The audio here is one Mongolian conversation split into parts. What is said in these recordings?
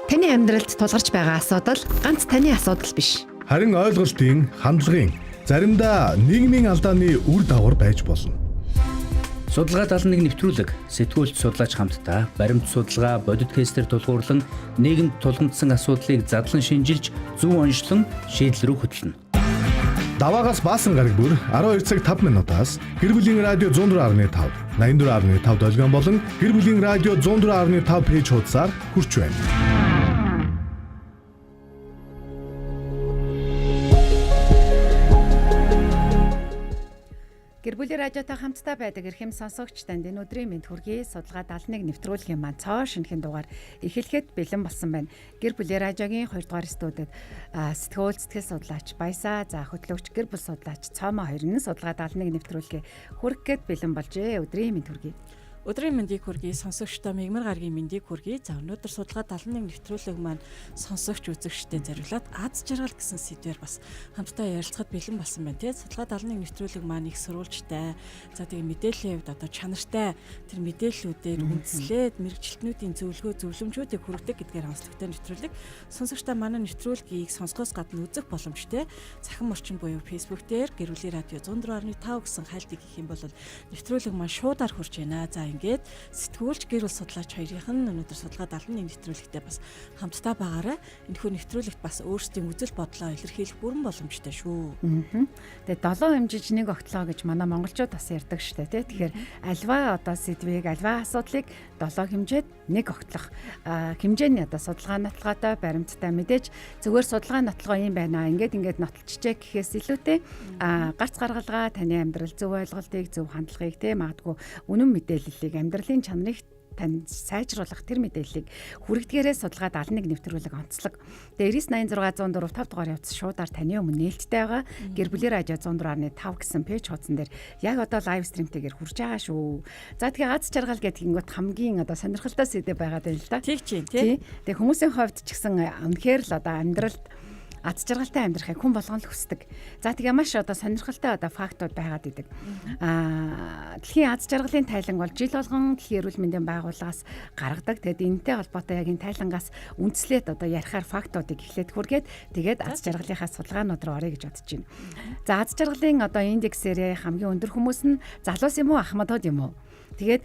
Таны амьдралд тулгарч байгаа асуудал ганц таны асуудал биш. Харин ойлголтын, хандлагын, заримдаа нийгмийн алдааны үр дагавар байж болно. Судалгаа 71 нэвтрүүлэг сэтгүүлч судлаач хамтдаа баримт судалгаа бодит кейсээр тулгуурлан нийгэмд тулгамдсан асуудлыг задлан шинжилж зөв онцлон шийдэл рүү хөтлөнө. Даваагаас баасан гараг бүр 12 цаг 5 минутаас Гэр бүлийн радио 104.5, 84.5 долгион болон Гэр бүлийн радио 104.5 пэйж хуудасаар хүрч байна. Гэр бүлийн радиотой хамтдаа байдаг эрхэм сонсогч танд энэ өдрийн мэнд хүргэе. Судалгаа 71 нэвтрүүлгийн маань цоо шинэхэн дугаар эхлэхэд бэлэн болсон байна. Гэр бүлийн радиогийн 2 дугаар студид сэтгүүл сэтгэл судлаач Баясаа, за хөтлөгч гэр бүл судлаач Цоомоо хоёр нь судалгаа 71 нэвтрүүлгээ хүргэх гээд бэлэн болжээ. Өдрийн мэнд хүргэе. Өдрийн мэндийг хүргэе, сонсогчдоо мегмар гарагийн мэндийг хүргэе. За өнөөдөр судалгаа 71 нэвтрүүлэг маань сонсогч үзэгчдэд зориулаад аз жаргал гэсэн сэдвээр бас хамтдаа ярилцахад бэлэн болсон байна тий. Судалгаа 71 нэвтрүүлэг маань их сурвалжтай. За тэгээ мэдээллийн хувьд одоо чанартай тэр мэдээллүүдээр үндэслээд мэргэжилтнүүдийн зөвлөгөө зөвлөмжүүдийг хүргэдэг гэдгээр онцлогтой нэвтрүүлэг. Сонсогчдоо манай нэвтрүүлгийг сонсгоос гадна үзэх боломжтой. Цахим орчин буюу Facebook дээр Гэр бүлийн радио 104.5 гэсэн хайлтыг хийх юм бол нэвтрүүлэг маань шуудаар хүрч байна. За ингээд сэтгүүлч гэр бүл судлаач хоёрын нь өнөөдөр судалгаа 71 нэвтрүүлэгтээ бас хамтдаа байгаарай. Энэхүү нэвтрүүлэгт бас өөрсдийн үзэл бодлоо илэрхийлэх бүрэн боломжтой шүү. Тэгээ 7 хэмжиж нэг огтлоо гэж манай монголчууд бас ярьдаг штэ тий. Тэгэхээр альва одоо сэдвийг, альва асуудлыг 7 хэмжээд нэг огтлох хэмжээний одоо судалгаа нотлогоотой баримттай мэдээж зүгээр судалгаа нотлогоо юм байна. Ингээд ингээд нотолчжээ гэхээс илүүтэй гарц гаргалгаа таны амьдрал зөв ойлголтыг, зөв хандлагыг тий магадгүй үнэн мэдээллийг амьдралын чанарыг тань сайжруулах тэр мэдээллийг хүргэдгээрээ судалгаа 71 нэвтрүүлэг онцлог. Тэгээ 99 604 5 дугаар явц шуудаар таны өмнө нээлттэй байгаа. Гэр бүлийн радио 104.5 гэсэн пэйж хуудсан дээр яг одоо live stream тэйгээр хүрж байгаа шүү. За тэгээ аз жаргал гэдэг ингэнгүүт хамгийн одоо сонирхолтой сэдэв байгаад байна л да. Тэг чинь тий. Тэгээ хүмүүсийн хувьд ч гэсэн үнэхээр л одоо амьдралд аз жаргалтай амьдрахыг хүн болгон л хүсдэг. За тэгээ маш одоо сонирхолтой одоо фактууд байгаад идэг. Дэлхийн аз жаргалын тайланг бол жил болгон дэлхийн эрүүл мэндийн байгууллагаас гаргадаг. Тэгээд энэтэй холбоотой яг энэ тайлангаас үндэслээд одоо ярихаар фактуудыг эхлээд хүргээд тэгээд аз жаргалынхаа судалгаанууд руу оръё гэж бодож байна. За аз жаргалын одоо индексээрээ хамгийн өндөр хүмүүс нь залуус юм уу, ахмадууд юм уу? Тэгээд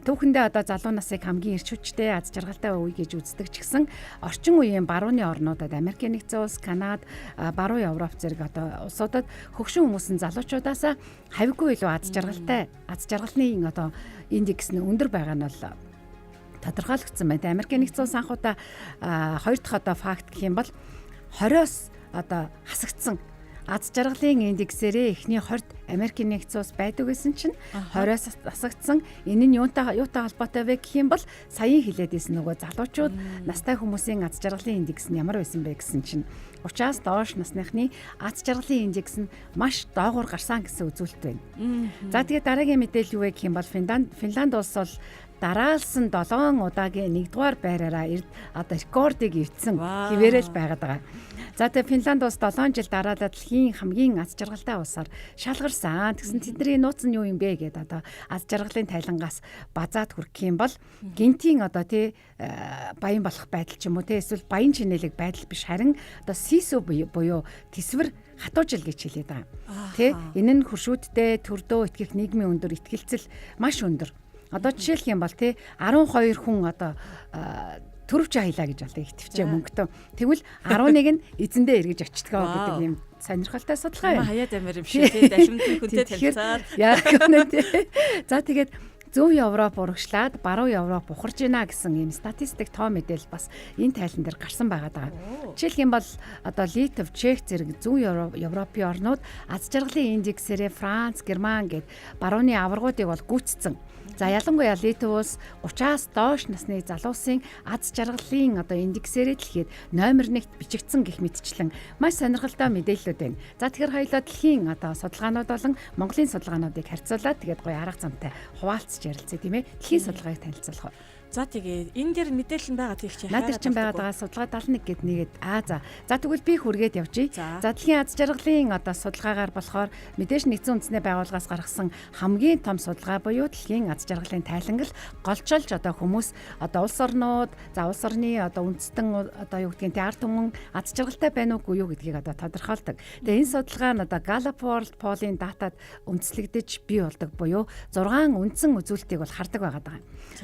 түүхэндээ одоо залуу насыг хамгийн эрч хүчтэй аз жаргалтай үе гэж үздэг ч гэсэн орчин үеийн барууны орнуудад Америкийн нэгдсэн улс, Канад, баруун Европ зэрэг одоо улсуудад хөгшин хүмүүс нь залуучуудаас хавьгүй илүү аз жаргалтай, аз жаргалны одоо индекс нь өндөр байгаа нь бол тодорхойлогдсон байна. Америкийн нэгдсэн улс анхудаа хоёр дахь одоо факт гэх юм бол 20-оос одоо хасагдсан аз жаргалын индексээрээ эхний 20-д Америкийн нэгдсэн улс байдаг гэсэн чинь 20-оос хасагдсан. Энэ нь юунтай холбоотой вэ гэх юм бол саяын хэлээд байсан нөгөө залуучууд настай хүмүүсийн аз жаргалын индекс нь ямар байсан бэ гэсэн чинь 30-аас доош насныхны аз жаргалын индекс нь маш доогуур гарсан гэсэн үзүүлэлт байна. За тэгээ дараагийн мэдээлэл юу вэ гэх юм бол Финланд улс бол дараалсан 7 удаагийн 1-р байраараа одоо рекордыг эвдсэн хിവэрэл байгаад байгаа. За тэгээ Финланд улс 7 жил дараалал дэлхийн хамгийн аз жаргалтай улсаар шалгарсан. Тэгсэн тэдний нууц нь юу юм бэ гэдээ одоо аз жаргалын тайлангаас базаад хүргэх юм бол гинтийн одоо тий баян болох байдал ч юм уу тий эсвэл баян чинэлэг байдал биш харин одоо сисү буюу тэсвэр хатуужил гэж хэлээд байгаа. Тэ энэ нь хөршүүдтэй төрдөө итгэх нийгмийн өндөр итгэлцэл маш өндөр. Одоо жишээлх юм бол тий 12 хүн одоо төрөвч аялаа гэж болдог итгэвчээ мөнгөтөө. Тэгвэл 11 нь эзэндээ эргэж очтгоо гэдэг юм сонирхолтой судалгаа байна. Хаяад амир юм шиг тий далимдын хүнтэй танилцаад. Яг үнэ тий. За тэгээд Зүүн Европ урагшлаад баруун Европ ухарж байна гэсэн ийм статистик тоо мэдээлэл бас энэ тайлан дээр гарсан байгаа даа. Жишээлх юм бол одоо Литв, Чех зэрэг зүүн Европын орнууд аз жаргалын индексээрээ Франц, Герман гэд барууны аваргуудыг бол гүйцэтсэн. За ялангуяа Литв улс 30-аас доош насны залуусын аз жаргалын одоо индексээрээ дэлхийд номер 1-т бичигдсэн гэх мэтчлэн маш сонирхолтой мэдээллүүд байна. За тэгэхээр хоёулаа дэлхийн одоо судалгаанууд болон Монголын судалгаануудыг харьцуулаад тэгээд гоё арга замтай хуваалцж танилцж ярилцъя, тийм ээ. Дэлхийн судалгааг танилцуулах уу? За, тэгээ энэ дээр мэдээлэл нь байгаа тийх чи. Наад дээр чинь байгаад байгаа судалгаа 71 гэд нэгэд. Аа, за. За, тэгвэл би хүргээд явжээ. За, дэлхийн аз жаргалын одоо судалгаагаар болохоор мэдээж нэгдсэн үндэсний байгууллагаас гаргасан хамгийн том судалгаа буюу дэлхийн аз жаргалын тайланг л голчолж одоо хүмүүс одоо улс орнууд, за, улс орны одоо үндэстэн одоо юу гэдгийг, ард түмэн аз жаргалтай байна уугүй юу гэдгийг одоо тодорхойлдог. Тэгээ энэ судалгаа нь одоо Gallup World Poll-ын датад үндэслэгдэж бий болдог буюу 6 үндсэн үзүүлэлтийг бол хардаг байгаа даа.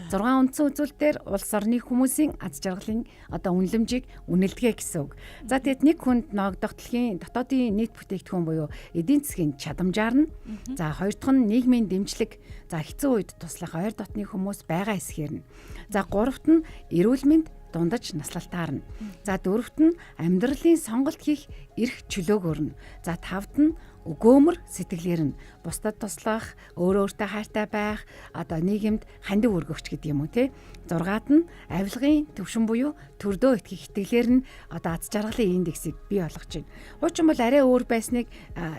6 үндсэн үзүүлэлтээр улс орны хүмүүсийн аз жаргалын одоо үнэлэмжийг үнэлдэгэ гэсэн үг. За, тэгэд нэг хүнд ноогдох дэлхийн дотоодын нийт бүтээгдэхүүн буюу эдийн засгийн чадамжаар нь, за, хоёр дахь нь нийгмийн дэмжлэг, за, хэцүү үед туслах ойр дотны хүмүүс байгаа эсэхээр нь. За, гуравт нь эрүүл мэнд, дундаж наслалтаар нь. За, дөрөвт нь амьдралын сонголт хийх эрх чөлөөгөөр нь. За, тавд нь өгөөмөр сэтгэлээр нь, бусдад туслах, өөрөө өөртөө хайртай байх, одоо нийгэмд хандив өргөгч гэдэг юм уу, те. Зургаад нь авилгын төвшин буюу төрдөө итгэх итгэлээр нь одоо аз жаргалын индексийг бий болгож байна. Хуучин бол арай өөр байсныг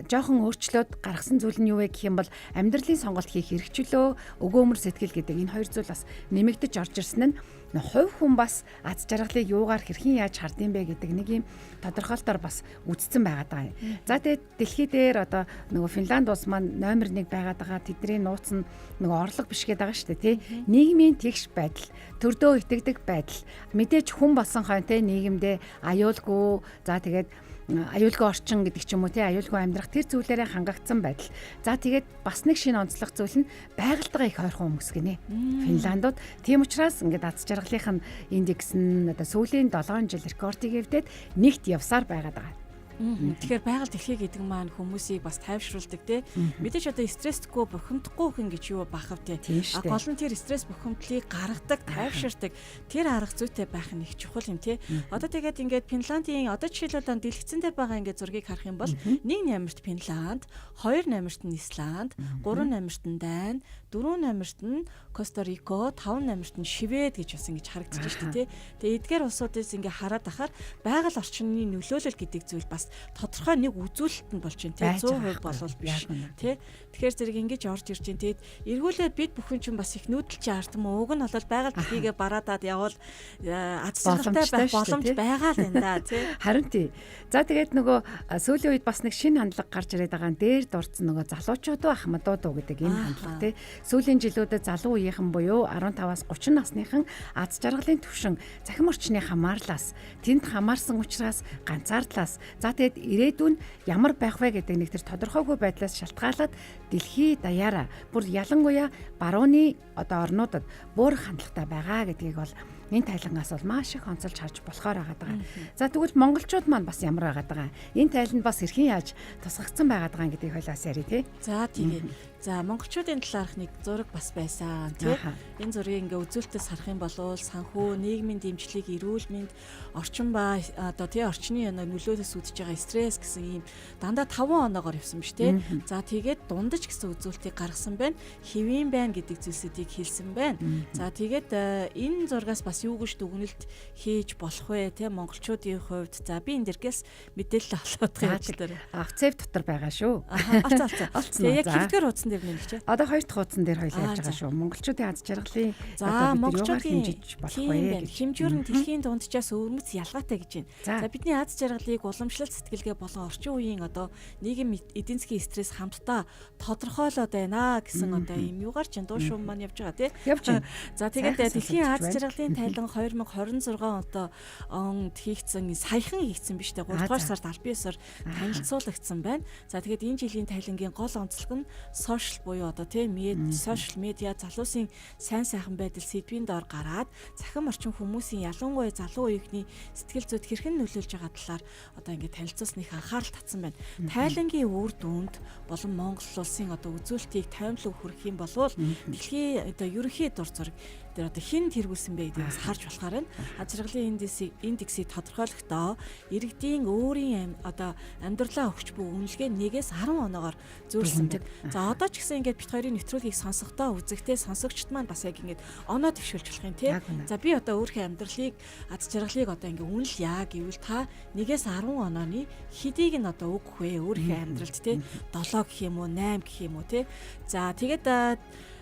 жоохон өөрчлөөд гаргасан зүйл нь юу вэ гэх юм бол амьдралын сонголт хийх эрх чөлөө, өгөөмөр сэтгэл гэдэг энэ хоёр зүйл бас нэмэгдэж орж ирсэн нь хувь хүн бас аз жаргалыг юугаар хэрхэн яаж хардсан бэ гэдэг нэг юм тодорхойлолтоор бас үздсэн байгаа даа. За, тэгээд дэлхий дээр одоо нөгөө Финланд улс маань номер 1 байгаад байгаа. Тэдний нууц нь нөгөө орлого биш гэдэг байгаа шүү дээ, тий. Нийгмийн тэгш байдал, төрдөө итгэдэг байдал, мэдээж хүн болсон хойно, тий, нийгэмдээ аюулгүй, за, тэгээд аюулгүй орчин гэдэг ч юм уу, тий, аюулгүй амьдрах тэр зүйлээрээ хангагдсан байдал. За, тэгээд бас нэг шинэ онцлог зүйл нь байгальтайгаа их ойрхон хүмүүс гинэ. Финландууд тийм учраас ингээд аз жаргалынх нь индекс нь одоо сүүлийн 7 жил рекордыг эвдээд нэгт явсаар байгаад байгаа. Тэгэхээр байгаль дэлхий гэдэг маань хүмүүсийг бас тайвшруулдаг, те. Мэдээж одоо стрессгүй, бухимдахгүй хүн гэж юу бахав, те. А гол нь тэр стресс бухимдлыг гаргадаг, тайвширдаг тэр арга зүйтэй байх нь их чухал юм, те. Одоо тэгээд ингээд Финландын одоо жишээлбэл дэлгэцэн дээр байгаа ингээд зургийг харах юм бол нэг номерт Финланд, хоёр номерт нь Исланд, гурван номерт нь Дани, дөрөв номерт нь Коста Рико, таван номерт нь Швед гэж бас ингэж харагдаж шүү дээ, те. Тэгээ эдгээр улсуудаас ингээ хараад ахаар байгаль орчны нөлөөлөл гэдэг зүйл бас тодорхой нэг үзүүлэлт нь болж байна, тий, 100% болвол биш, тий. Тэгэхээр зэрэг ингэж орж ирж байна. Тэгэд эргүүлээд бид бүхэн чинь бас их нүүдэлчин ард юм уг нь бол байгаль дэлхийгээ бараадаад явбал аз жаргалтай байх боломж байгаа л энэ да, тий. Харин тий. За, тэгээд нөгөө сүүлийн үед бас нэг шинэ хандлага гарч ирээд байгаа нь дээр дурдсан нөгөө залуучууд уу, ахмадууд уу гэдэг энэ хандлага, тий. Сүүлийн жилүүдэд залуу үеийнхэн буюу 15-аас 30 насныхан аз жаргалын түвшин цахим орчны хамаарлаас, тэнд хамаарсан учраас ганцаардлаас, за, тэгээд ирээдүйн ямар байх вэ гэдэг нэг тэр тодорхойгүй байдлаас шалтгаалаад дэлхий даяараа бүр ялангуяа барууны одоо орнуудад буурах хандлагатай байгаа гэдгийг бол энэ тайлангаас бол маш их онцолж харж болохоор байгаа даа. За, тэгвэл монголчууд маань бас ямар байгаа даа. Энэ тайланд бас хэрхэн яаж тусгагдсан байгаа даа гэдгийг хойлоос ярив, тий. За, тэгээ. За, монголчуудын талаарх нэг зураг бас байсан, тий. Энэ зургийг ингээ үзүүлэлтээс харах юм бол санхүү, нийгмийн дэмжлэг, эрүүл мэнд, орчин ба одоо, тий, орчны нөлөөлөөс үүдэж байгаа стресс гэсэн ийм дандаа 5 оноогоор явсан биш, тий. За, тэгээд дундаж гэсэн үзүүлэлтийг гаргасан байна. Хэвийн байна гэдэг зүйлсүүдийг хэлсэн байна. За, тэгээд энэ зургаас бас юу гэж дүгнэлт хийж болох вэ, тий, монголчуудын хувьд? За, би энэ дэргээс мэдээлэл олоод байгаа юм дээр. Авцев дотор байгаа шүү. Олцсон, олцсон. Тэгээ яг хэвдгээр хуудсан дээр нэмэх чи. Одоо хоёр дахь хуудсан дээр хоёлаа явж байгаа шүү. Монголчуудын аз жаргалын одоо бид юугаар хэмжиж болох вэ? Хэмжүүр нь дэлхийн дунджаас өвөрмөц ялгаатай гэж байна. За, бидний аз жаргалыг уламжлалт сэтгэлгээ болон орчин үеийн одоо нийгэм эдийн засгийн стресс хамтдаа тодорхойлоод байна гэсэн одоо ийм юугаар чинь дуу шуум маань явж байгаа, тий. Явж байна. За, тэгээд дэлхийн аз жаргалын тайлан 2026 одоо онд хийгдсэн, саяхан хийгдсэн биш үү? 3 дугаар сард аль биесээр танилцуулагдсан байна. За, тэгээд энэ жилийн тайлангийн гол онцлог нь сошиал буюу одоо, тий, сошиал медиа, залуусын сайн сайхан байдал сэдвийн доор гараад цахим орчин хүмүүсийн, ялангуяа залуу үеийнхний сэтгэл зүйд хэрхэн нөлөөлж байгаа талаар одоо ингээд танилцуулсан их анхаарал татсан байна. Тайлангийн үр дүнд болон Монгол улсын одоо үзүүлэлтийг тоймлог хүргэх юм бол дэлхийн одоо ерөнхий дур зураг дээр одоо хэн тэргүүлсэн бэ гэдгийг бас харж болохоор байна. Аз жаргалын индексийг тодорхойлохдоо иргэдийн өөрийн одоо амьдралаа өгч буй үнэлгээ 1-ээс 10 оноогоор зөөрсөн байна. За, одоо ч гэсэн ингээд бит хоёрын нэвтрүүлгийг сонсохдоо үзэгтэй сонсогчд маань бас яг ингээд оноо дэвшүүлж болох юм, тий. За, би одоо өөрийнхөө амьдралыг, аз жаргалыг одоо ингээд үнэл яа гэвэл та 1-ээс 10 онооны хэдийг нь одоо өгөх вэ өөрийнхөө амьдралд, тий? 7 гэх юм уу, 8 гэх юм уу, тий. За, тэгээд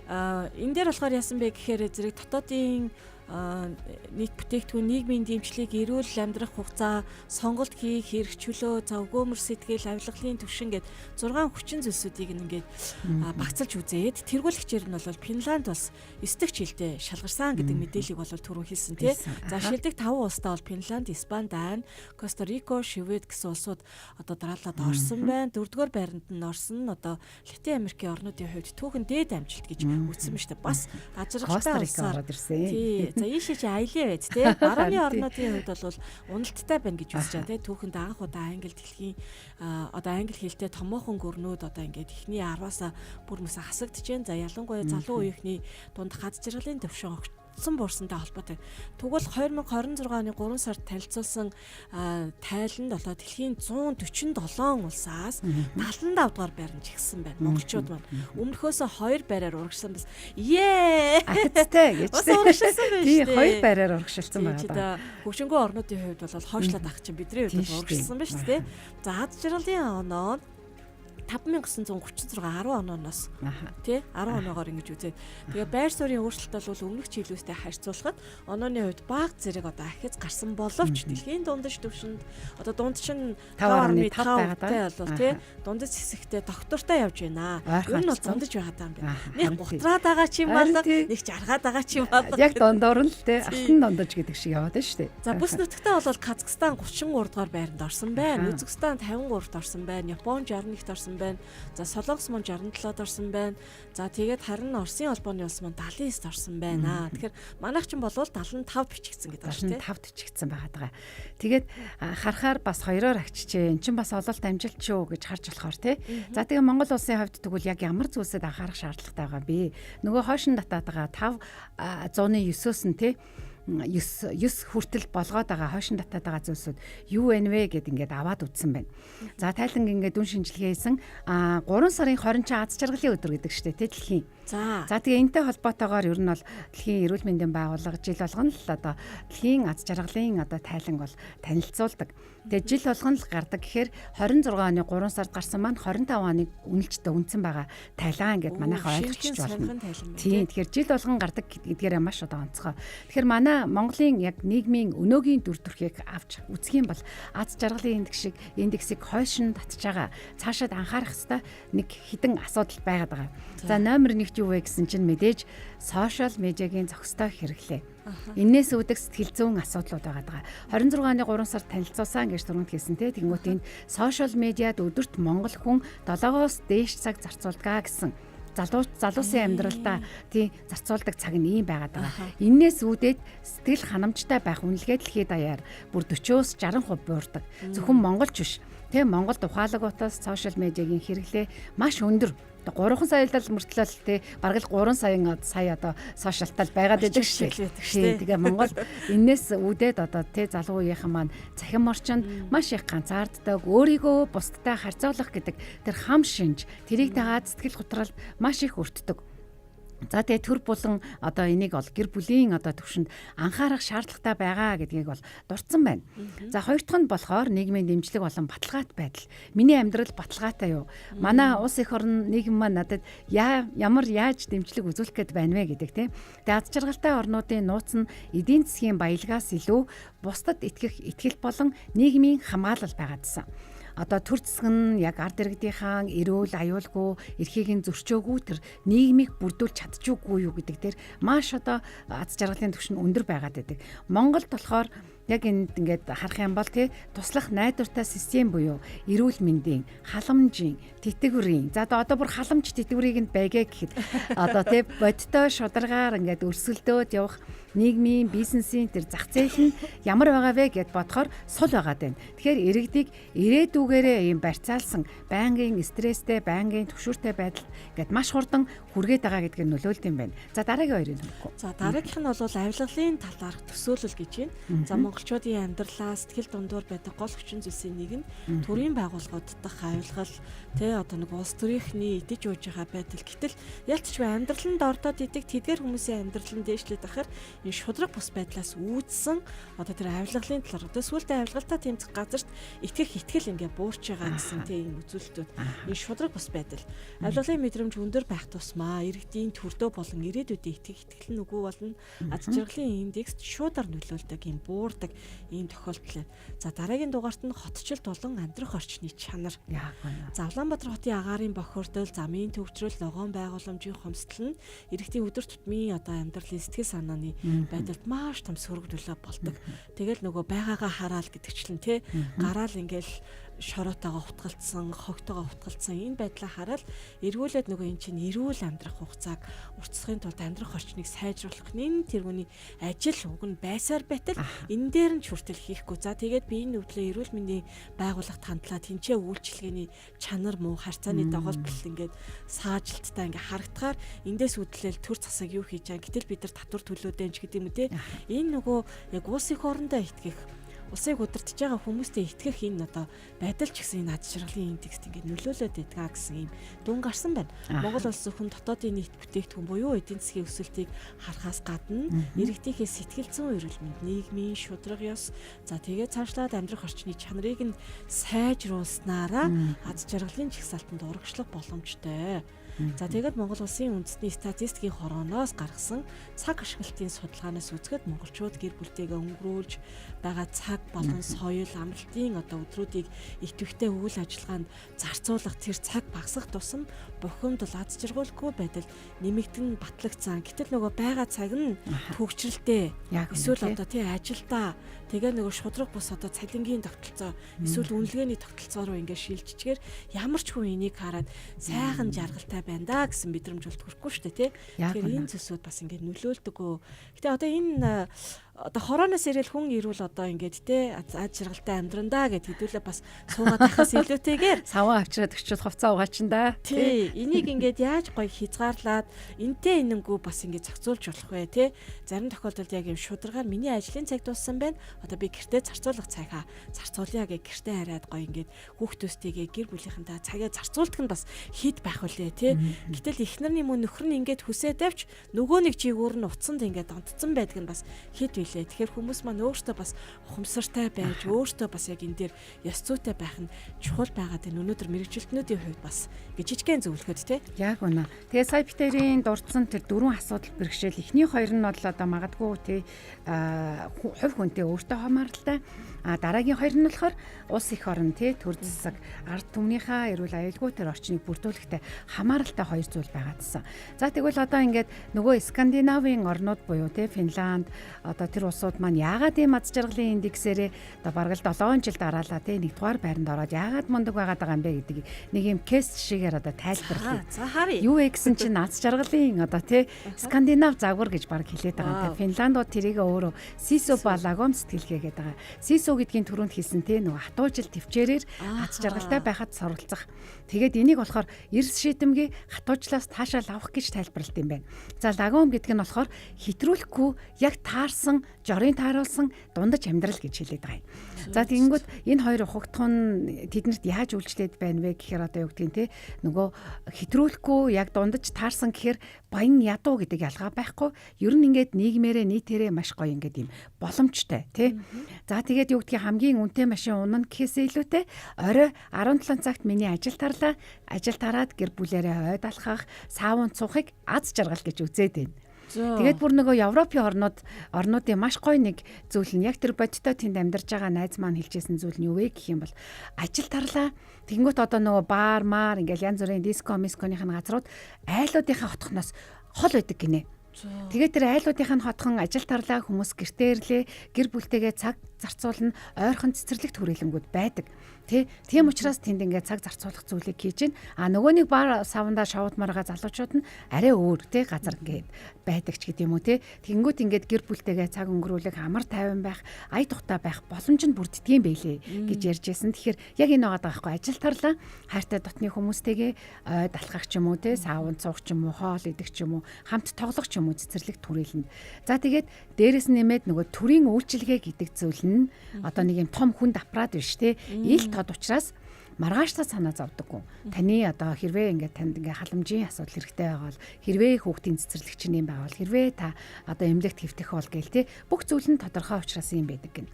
Энэ дээр болохоор яасан бэ гэхээр зэрэг дотоодын нийт бүтээгдэхүүн, нийгмийн дэмжлэг, эрүүл амьдрах хугацаа, сонголт хийх хэрэг чөлөө, за өгөөмөр сэтгэл, авилгалын түвшин гээд 6 хүчин зүйлсүүдийг ингээд багцалж үзээд тэргуулгчээр нь бол Финланд бас 9 дэх жилдээ шалгарсан гэдэг мэдээллийг бол түрүүн хэлсэн тий. За шилдэг 5 улстай бол Финланд, Испани, Дани, Коста Рико, Швед гэсэн улсууд одоо дараалал орсон байна. 4-р байранд нь орсон нь одоо Латин Америкийн орнуудын хувьд түүхэн дээд амжилт гэж үзсэн ба штэ. Бас ажиргалтай улсаар ороод ирсэн. Тий. За ийшээ чи аялын байд те. Барууны орнуудын хувьд бол уналттай байна гэж үзэж байгаа те. Түүхэнд анх удаа англи дэлхийн одоо англи хэлтэй томоохон гүрнүүд одоо ингээд эхний 10-аас бүр мөсө хасагдж байна. За ялангуяа залуу үеийнхний дунд гад жаргалын төвшин огцсон буурсантай холбоотой. Тэгвэл 2026 оны 3 сард танилцуулсан тайланд болоо дэлхийн 147 улсаас 75 дугаар байранд жигсэн байна. Монголчууд маань өмнөхөөсөө 2 байраар урагшсан бас. Ее! Ахицтай гэж. Бас урагшилсан байна шүү дээ. 2 байраар урагшилсан байгаа даа. Хөгжингөө орнуудын хувьд бол хойшлоод ах чинь бидний хувьд бол урагшилсан байна шүү дээ. За ад жаргалын оноо 5936 10 онооноос тий 10 оноогоор ингэж үзээд тэгээ байр суурийн өөрчлөлт бол өмнөх жилүүстэй харьцуулахад онооны хувьд бага зэрэг одоо ахиц гарсан боловч дэлхийн дундаж түвшинд одоо дунд чинь 5.5 байгаад бол тий дундаж хэсэгтээ доктортой явж байна. Ер нь бол дундаж байгаад байгаа юм байна. Нэг гутраад байгаа ч юм болоо, нэг жаргаад байгаа ч юм болоо. Яг дундуур нь л тий алтан дундаж гэдэг шиг яваад байна шүү дээ. За бүс нутагтаа бол Казахстан 33 дугаар байранд орсон байна. Өзбекстан 53-т орсон байна. Япон 61-т орсон байна. За Солонгос мөн 67-д орсон байна. За тэгээд харин Оросын холбооны улс мөн 79-д орсон байна. Тэгэхээр манайх ч болвол 75 бичигдсэн гэдэг байна тийм. 75 бичигдсэн байгаа даа. Тэгээд харахаар бас хоёроор агчжээ. Эн чинь бас ололт амжилт шүү гэж харж болохоор тий. За тэгээ Монгол улсын хувьд тэгвэл яг ямар зүйлсэд анхаарах шаардлагатай байгаа бэ? Нөгөө хойшин татаад байгаа 509-өөс нь тий 9 9 хүртэл болгоод байгаа хойшин татаад байгаа зүйлсүүд юу вэ вэ гэд ингээд аваад үтсэн байна. За тайланг ингээд дүн шинжилгээ хийсэн. 3 сарын 20 аз жаргалын өдөр гэдэг штэ тий дэлхийн. За тэгээ энэтэй холбоотойгоор ер нь бол дэлхийн эрүүл мэндийн байгууллага жил болгоно л одоо дэлхийн аз жаргалын одоо тайланг бол танилцуулдаг. Тэгээ жил болгоно л гардаг гэхээр 26 оны 3 сард гарсан маань 25 оны үнэлжтэй үнсэн байгаа тайлан ингээд манайхаа ойлгочих болно. Тийм, тэгэхээр жил болгон гардаг гэдгээрээ маш одоо онцгой. Тэгэхээр манай Монголын яг нийгмийн өнөөгийн дүр төрхийг авч үзэх юм бол аз жаргалын индексийг хойшин татж байгаа. Цаашаад анхаарах хэвээр нэг хідэн асуудал байгаад байгаа. За номер 1 юу вэ гэсэн чинь мэдээж сошиал медиагийн зохистой хэрэглээ. Энээс үүдэх сэтгэл зүйн асуудлууд байгаа даа. 26 оны 3 сард танилцуулсан гэж түрүүнд хэлсэн те. Тэнгүүт энэ сошиал медиад өдөрт монгол хүн 7-оос дээш цаг зарцуулдаг гэсэн. Залуусын амьдралдаа тий зарцуулдаг цаг нь ийм байгаад байгаа. Энээс үүдээд сэтгэл ханамжтай байх үнэлгээ дэлхийд даяар бүр 40-оос 60% буурдаг. Зөвхөн монголч биш. Тэ Монголд ухаалаг утас сошиал медиагийн хэрэглээ маш өндөр. 3 саялал мөртлөө тий бараг л 3 сая одоо сошиалтал байгаад байдаг шүү дээ. Тэгээ Монгол энээс үүдээд одоо тий залуу үеийнхэн маань цахим орчинд маш их ганцаарддаг, өөрийгөө бусдтай харьцуулах гэдэг тэр хам шинж тэрийг дагаад сэтгэл готролд маш их өртдөг. За тэгээ төр булан одоо энийг бол гэр бүлийн одоо төвшөнд анхаарах шаардлагатай байгаа гэдгийг бол дурдсан байна. За хоёр дахь нь болохоор нийгмийн дэмжлэг болон баталгаат байдал. Миний амьдрал баталгаатай юу? Манай улс эх орн нийгэм маань надад ямар яаж дэмжлэг үзүүлэх гээд байна вэ гэдэг тийм. Тэгээ аз жаргалтай орнуудын нууц нь эдийн засгийн баялагаас илүү бусдад итгэх итгэл болон нийгмийн хамгаалал байгаадсан. Одоо төр засаг нь яг ард иргэдийнхаа эрүүл аюулгүй эрхийг нь зөрчөөгүй тэр нийгмийг бүрдүүлж чадчихгүй юу гэдэг дээр маш одоо аз жаргалын түвшин өндөр байгаад байдаг. Монголд болохоор яг энд ингээд харах юм бол тий туслах найдвартай систем буюу эрүүл мэндийн, халамжийн, тэтгэврийн. За одоо бүр халамж тэтгэврийг нь байгээ гэхэд одоо тий бодтой шударгаар ингээд өрсөлдөөд явах нийгмийн, бизнесийн тэр зах зээл нь ямар байгаа вэ гэд бодохоор сул байгаад байна. Тэгэхээр иргэдийг ирээдүгээрээ ийм барьцаалсан байнгын стресстэй, байнгын түгшүүртэй байдалд ингээд маш хурдан хүргээд байгаа гэдгийг нөлөөлд юм байна. За дараагийн хоёрыг хэлэхгүй. За дараагийнх нь бол авилгалын талаарх төсөөлөл гэж байна. За Монголчуудын амьдралаа сэтгэл дундуур байдаг гол хүчин зүйлсийн нэг нь төрийн байгууллагууд дахь авилгал, тэ одоо нэг улс төрийнхний идэж ууж байгаа байдал. Гэтэл ялцчгүй амьдрал нь дордоод идэг тэдгэр хүмүүсийн амьдрал нь дээшлээд ахаар энэ шудраг бус байдлаас үүдсэн одоо тэр авилгалын талаар одоо сүүлдээ авилгалтай тэмцэх газарт итгэх итгэл ингээ буурч байгаа гэсэн тэ ийм үзүүлэлтүүд энэ шудраг бус байдал авилгалын мэдрэмж өндөр байх тусмаа иргэдийн төрдөө болон ирээдүйдээ итгэх итгэл нь үгүй болно. Аз жаргалын индекст шуудаар нөлөөлдөг ийм буурдаг ийм тохиолдол. За дараагийн дугаарт нь хотчлт болон амьдрах орчны чанар. За Улаанбаатар хотын агаарын бохирдол, замын төвчрөл, ногоон байгууламжийн хомсдол нь иргэдийн өдөр тутмын одоо амьдралын сэтгэл санааны байдалд маш том сөрөг нөлөө болдог. Тэгэл нөгөө байгаагаа хараал гэдэгчлэн тий гараал ингээл шороотойгоо хутгалцсан, хогтойгоо хутгалцсан энэ байдлаа хараад эргүүлээд нөгөө эн чинь эрүүл амьдрах хугацааг уртсахын тулд амьдрах орчныг сайжруулах энэ тэргүүний ажил уг нь байсаар байтал энэ дээр нь ч хүртэл хийхгүй. За тэгээд би энэ өвдлөө эрүүл мэндийн байгууллагт хандлаа тэнцээ үйлчилгээний чанар муу харьцааны доголдол ингээд саажилттай ингээд харагдахаар эндээс үдлээл төр засаг юу хийж байгаа. Гэтэл бид нар татвар төлөөдэй ч гэдэг юм үү те. Энэ нөгөө яг улс их орондоо итгэх улсыг удирдах байгаа хүмүүстэй итгэх энэ одоо байдал ч гэсэн энэ аз жаргалын индекст ингээд нөлөөлөд байдгаа гэсэн ийм дүн гарсан байна. Монгол улс зөвхөн дотоодын нийт бүтээгдэхүүн буюу эдийн засгийн өсөлтийг харахаас гадна иргэдийнхээ сэтгэл зүйн эрүүл мэнд, нийгмийн шударга ёс, за тэгээд цаашлаад амьдрах орчны чанарыг нь сайжруулснараа аз жаргалын жагсаалтанд урагшлах боломжтой. За тэгээд Монгол улсын үндэсний статистикийн хорооноос гаргасан цаг ашиглалтын судалгаанаас үзэхэд монголчууд гэр бүлтэйгээ өнгөрүүлж байгаа цаг болон соёл амралтын одоо өдрүүдийг идэвхтэй үйл ажиллагаанд зарцуулах тэр цаг багасах тусам бухимдал аз жаргалгүй байдал нэмэгдэн батлагдсан. Гэтэл нөгөө байгаа цаг нь төгжрэлтэй. Эсвэл одоо тий ажилдаа тэгээ нөгөө шудраг бус одоо цалингийн тогтолцоо эсвэл үнэлгээний тогтолцоо руу ингээд шилжчихээр ямар ч хүн энийг хараад сайхан жаргалтай байна да гэсэн мэдрэмж бол төрөхгүй шүү дээ тий. Тэгэхээр энэ зүйлсүүд бас ингээд нөлөөлдөг. Гэтэ одоо энэ одоо хорооноос ирэл хүн ирүүл одоо ингээд те аз жаргалтай амьдрандаа гэд хэдүүлээ бас суугаад байхаас илүүтэйгээр саваа авчираад өччөл хувцас угаачин да. Тий, энийг ингээд яаж гоё хязгаарлаад энтэй энэнгүү бас ингээд зохицуулж болох вэ те. Зарим тохиолдолд яг юм шударгаар миний ажлын цаг дууссан байна. Одоо би гэртээ зарцуулах цагаа зарцуулъя гэх гэртээ хараад гоё ингээд хүүхдүүстэйгээ гэр бүлийнхэнтэй цагаа зарцуулдаг нь бас хэд байх вүлээ те. Гэтэл эхнэр нь юм уу нөхөр нь ингээд хүсээд авч нөгөө нэг жигүүр нь утсанд ингээд донтцсон байдаг нь бас хэд билээ. Тэгэхээр хүмүүс маань өөртөө бас ухамсартай байж, өөртөө бас яг энэ дээр ёс зүйтэй байх нь чухал байгаад байна. Өнөөдөр мэрэгжилтнүүдийн хувьд бас ингэ жижигхэн зөвлөхөд те. Яг үнэ. Тэгээ сая битэрийн дурдсан тэр дөрвөн асуудал бэрхшээл эхний хоёр нь бол одоо магадгүй те хувь хүнтэй өөртөө хамааралтай. А дараагийн хоёр нь болохоор улс их орон те төр засаг ард түмнийхээ эрүүл аюулгүй тэр орчныг бүрдүүлэхтэй хамааралтай хоёр зүйл байгаадсан. За тэгвэл одоо ингээд нөгөө Скандинавын орнууд буюу те Финланд одоо тэр улсууд маань яагаад ийм аз жаргалын индексээрээ одоо бараг л 7 жил дараалаа те нэгдүгээр байранд ороод яагаад мундаг байгаад байгаа юм бэ гэдгийг нэг юм кейс жишээгээр одоо тайлбарлая. За харъя. Юу вэ гэсэн чинь аз жаргалын одоо те Скандинав загвар гэж бараг хэлээд байгаа те. Финландууд тэрийг өөрөө Сисо ба Лагом сэтгэлгээ гэдэг байгаа. Сисо гэдгийн түрүүнд хэлсэн те нөгөө хатуужил төвчээрээр аз жаргалтай байхад суралцах. Тэгээд энийг болохоор эрс шийдэмгий хатуучлаас таашаал авах гэж тайлбарлалт юм байна. За лагом гэдэг нь болохоор хэтрүүлэхгүй яг таарсан, жорын тааруулсан дундаж амьдрал гэж хэлээд байгаа юм. За тэгэнгүүт энэ хоёр ухагтхан тэднэрт яаж үйлчлээд байна вэ гэхээр одоо юу гэдгийг те нөгөө хэтрүүлэхгүй яг дундаж таарсан гэхээр баян ядуу гэдэг ялгаа байхгүй. Ер нь ингээд нийгмээрээ нийтээрээ маш гоё ингээд юм боломжтой тий. За тэгээд юу гэдгийг хамгийн үнэтэй машин унана гэхээсээ илүүтэй орой 17 цагт миний ажил тарлаа. Ажил тараад гэр бүлээрээ ойд алхах, саавн цуухыг аз жаргал гэж үзээд байна. Тэгээд бүр нөгөө Европын орнуудын маш гоё нэг зүйл нь яг тэр бодиттой тэнд амьдарч байгаа найз маань хэлжсэн зүйл нь юу вэ гэх юм бол ажил тарлаа. Тэгэнгүүт одоо нөгөө бар маар ингээл янз бүрийн диско мисконых нь газрууд айлуудынхаа хотхноос хол байдаг гинэ. Тэгээд тэр айлуудынх нь хотхон ажил тарлаа хүмүүс гэртээ ирлээ гэр бүлтэйгээ цаг зарцуулна ойрхон цэцэрлэгт хүрээлэнгүүд байдаг. Тэ тийм учраас тэнд ингээд цаг зарцуулах зүйлийг хийж гин. А нөгөө нэг бар савндаа шоудмаар байгаа залуучууд нь арай өөр тэ газар ингээд байдаг ч гэдэм үү тэ. Тэгэнгүүт ингээд гэр бүлтэйгээ цаг өнгөрүүлэх амар тайван байх, ая тухтай байх боломж нь бүрддэг юм байлээ гэж ярьж байсан. Тэгэхээр яг энэ байгаа байхгүй ажил тарлаа хайртай дотны хүмүүстэйгээ ойд алхах ч юм уу тэ, савнд суух ч юм уу, хоол идэх ч юм уу, хамт тоглох ч юм уу. юм уу цэцэрлэг түрээлэнд. За тэгээд дээрэс нь нэмээд нөгөө төрийн үйлчилгээ гэдэг зүйл нь одоо нэг юм том хүнд аппарат биш те. Ил тод учраас маргааштай санаа зовдоггүй. Таны одоо хэрвээ ингээд танд ингээд халамжийн асуудал хэрэгтэй байгаа бол, хэрвээ хүүхдийн цэцэрлэгч юм байгаа бол, хэрвээ та одоо эмнэлэгт хэвтэх бол гээл те, бүх зүйл нь тодорхой учраас юм байдаг гэнэ.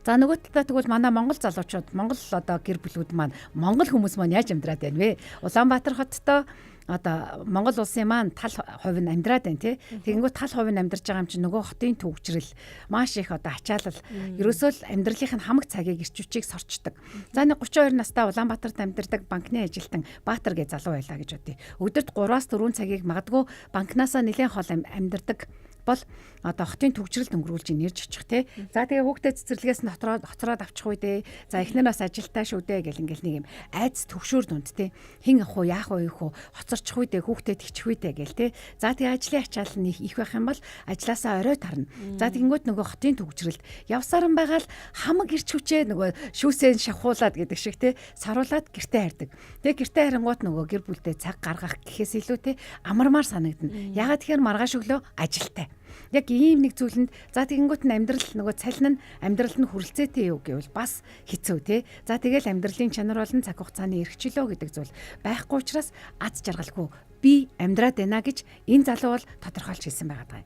За нөгөө талдаа тэгвэл манай Монгол залуучууд, Монгол одоо гэр бүлүүд маань, Монгол хүмүүс маань яаж амьдраад байна вэ? Улаанбаатар хоттой одоо Монгол улсын маань тал хувь нь амьдраад байна тий. Тэгэнгүүт тал хувь нь амьдарч байгаа юм чинь нөгөө хотын төвчрэл маш их одоо ачаалал, ерөөсөө л амьдралынх нь хамаг цагийг, эрч хүчийг сорчдог. За нэг 32 настай Улаанбаатарт амьдардаг банкны ажилтан Баатар гэж залуу байлаа гэж бодъё. Өдөрт 3-аас 4 цагийг магадгүй банкнаасаа нэлээд хол амьдардаг бол одоо хотын төвчрэлд өнгөрүүлж нэрж очих те. За тэгээ хүүхдээ цэцэрлэгээс нь хоцроод авчих үү дээ. За эхнэр бас ажилтаа шүү дээ гэл ингээл нэг юм айц төвшөөр дунд те. Хин ах уу, яах уу, юу хөө, хоцорчих үү дээ, хүүхдээ тэгчих үү дээ гэл те. За тэгээ ажлын ачаал нь их байх юм бол ажлаасаа орой тарна. За тэгэнгүүт нөгөө хотын төвчрэлд явсаар нь байгаа л хамаг ирч хүчээ нөгөө шүүсээ шавхуулаад гэдэг шиг те, саруулад гэртээ хардаг. Тэгээ гэртээ харангуут нөгөө гэр бүлдээ цаг гаргах гэхээс илүү те амармаар санагдана. Ягаад тэгэхээр маргааш өглөө ажилтай. Яг ийм нэг зүйлэнд за тэгэнгүүт нь амьдрал нөгөө цалин нь амьдралд нь хүрэлцээтэй юу гэвэл бас хэцүү те. За тэгэл амьдралын чанар болон цаг хугацааны эрхчлөө гэдэг зүйл байхгүй учраас аз жаргалгүй би амьдраад байна гэж энэ залуу бол тодорхойлж хэлсэн байгаа даа.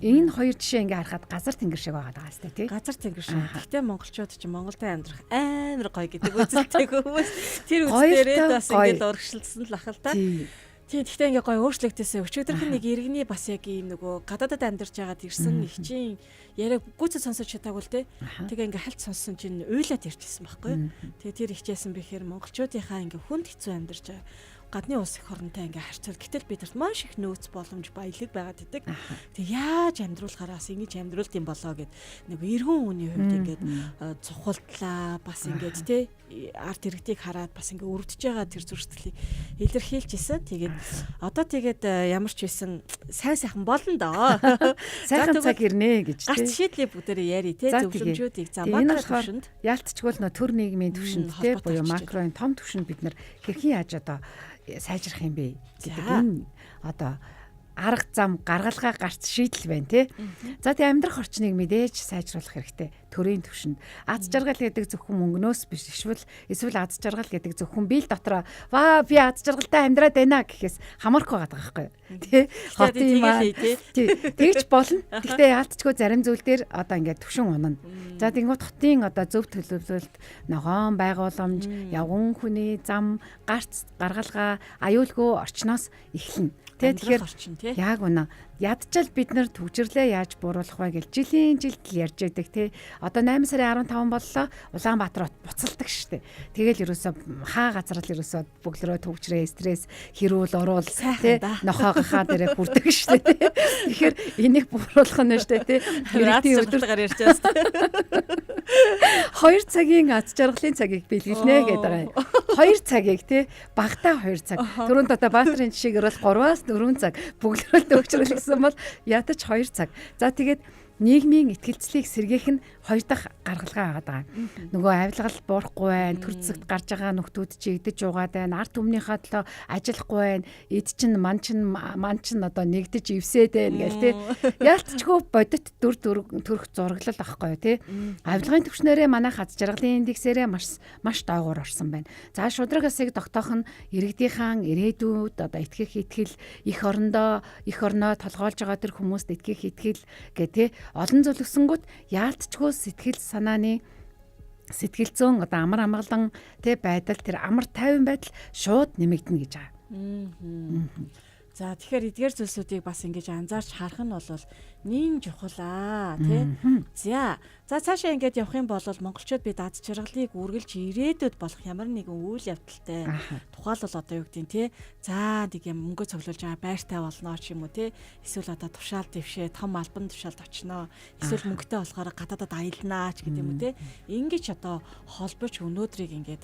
Энэ хоёр жишээ ингээ харахад газар тэнгэр шиг байгаа даа сте тий. Газар тэнгэр шиг. Гэхдээ монголчууд чинь Монголд амьдрах амар гоё гэдэг үзэлтэй хүмүүс. Тэр үзлээрээ бас ингээ урагшилсан л ах л та. Тий, гэхдээ ингээ гоё өөрчлөгдөөсөө өчигдөрх нэг иргэний бас яг ийм нөгөө гадаадад амьдарч байгаад ирсэн их чинь яриаг гүйцэд сонсож чадаагүй л те. Тэгээ ингээ хальт сонссон чинь уйлаад ирчихсэн байхгүй юу. Тэгээ тэр ихчээсэн бэхээр монголчуудынхаа ингээ хүнд хэцүү амьдарч байгаа гадны улс эх оронтой ингээ харьцуул. Гэтэл бид нарт маш их нөөц боломж, баялаг байгаад идэг. Тэг яаж амьдруулахаараа бас ингэж амьдруулт юм болоо гэд нэг эргэн үний хувьд ингээд цухалдлаа бас ингээд те арт иргэдийг хараад бас ингээ өрөвдөж байгаа тэр зүрхсэтгэлийг илэрхийлж исэн. Тэгээд одоо тэгээд ямар ч байсан сайн сайхан болно доо. Сайхан цаг ирнэ гэж те. Гарц шийдлээ бүгдээрээ яри те зөвлөмжүүдийг за макро түвшинд яалтчгүй л нөө төр нийгмийн түвшинд те буюу макроын том түвшинд бид нар хэрхэн яаж одоо сайжрах юм бэ гэдэг энэ одоо арга зам гаргалгаа гарц шийдэл байна тий. За тэгээ амьдрах орчныг мэдээж сайжруулах хэрэгтэй. Төрийн түвшинд. Аз жаргал гэдэг зөвхөн мөнгнөөс биш. Эсвэл аз жаргал гэдэг зөвхөн бие дотроо ваа би аз жаргалтай амьдраад байна гэхээс хамаарахгүй байгаа байхгүй тий. Хотын юм аа. Тий. Тэгж болно. Гэхдээ яалтчгүй зарим зүйл дээр одоо ингээд түвшин унана. За тэгэнгүүт хотын одоо зөв төлөвлөлт, ногоон байгууламж, явган хүний зам, гарц, гаргалгаа, аюулгүй орчноос эхэлнэ. Тэ тэгэхээр яг үнэ. Ядчил бид нар төвжирлээ яаж бууруулах вэ гэж жилийн жилд л ярьж байдаг тий. Одоо 8 сарын 15 боллоо Улаанбаатар буцалдаг штэ. Тэгэл ерөөсө хаа газар л ерөөсө бөглөрөө төвжрээ, стресс, хэрүүл, уруул тий нохоо гахаа дээрээ хүрдэг штэ тий. Тэгэхээр энийг бууруулах нь штэ тий. Иргэдийн өдөртөөр ярьж байгаа штэ. 2 цагийн аз жаргалын цагийг бэлгэлнэ гэдэг байгаа юм. 2 цагийг тий багтаа 2 цаг. Түрүүнд одоо Баатарын жишээгээр бол 3-аас 4 цаг бөглөрөө төвчрөл гэсэн бол ядаж 2 цаг. За тэгээд нийгмийн итгэлцлийг сэргээх нь хоёр дахь гаргалгаа байгаа даа. Нөгөө авилгал буурахгүй байна, төр зэсэгт гарч байгаа нөхдүүд чи идэж уугаад байна, ард түмнийхээ төлөө ажиллахгүй байна, эд чин ман чин ман чин одоо нэгдэж ивсээд байна гэл тий. Яалтчгүй бодит дүр төрх зураглал ахгүй юу тий. Авилгын түвшнэрээ манайх аз жаргалын индексээрээ маш маш доогуур орсон байна. За шудраг ёсыг тогтоох нь иргэдийнхаа ирээдүйд одоо итгэх итгэл, эх орондоо эх орноо толгойлж байгаа тэр хүмүүст итгэх итгэл гэ тий. Олон зүйл өсөнгүүт яалтчгүй сэтгэл санааны сэтгэл зүйн одоо амар амгалан тэ байдал, тэр амар тайван байдал шууд нэмэгдэнэ гэж байгаа. За тэгэхээр эдгээр зүйлсүүдийг бас ингэж анзаарч харах нь бол нин чухал аа тий. За цаашаа ингэж явах юм бол монголчууд бид аз жаргалыг үргэлж ирээдүйд болох ямар нэгэн үйл явдалтай тухайлбал одоо юу гэдэг нь тий. За нэг юм мөнгө цуглуулж байгаа байртай болно ч юм уу тий. Эсвэл одоо тушаал дэвшээ том албан тушаалд очноо. Эсвэл мөнгөтэй болохоор гадаадад аялнаа ч гэдэг юм уу тий. Ингэж одоо холбож өнөөдрийг ингээд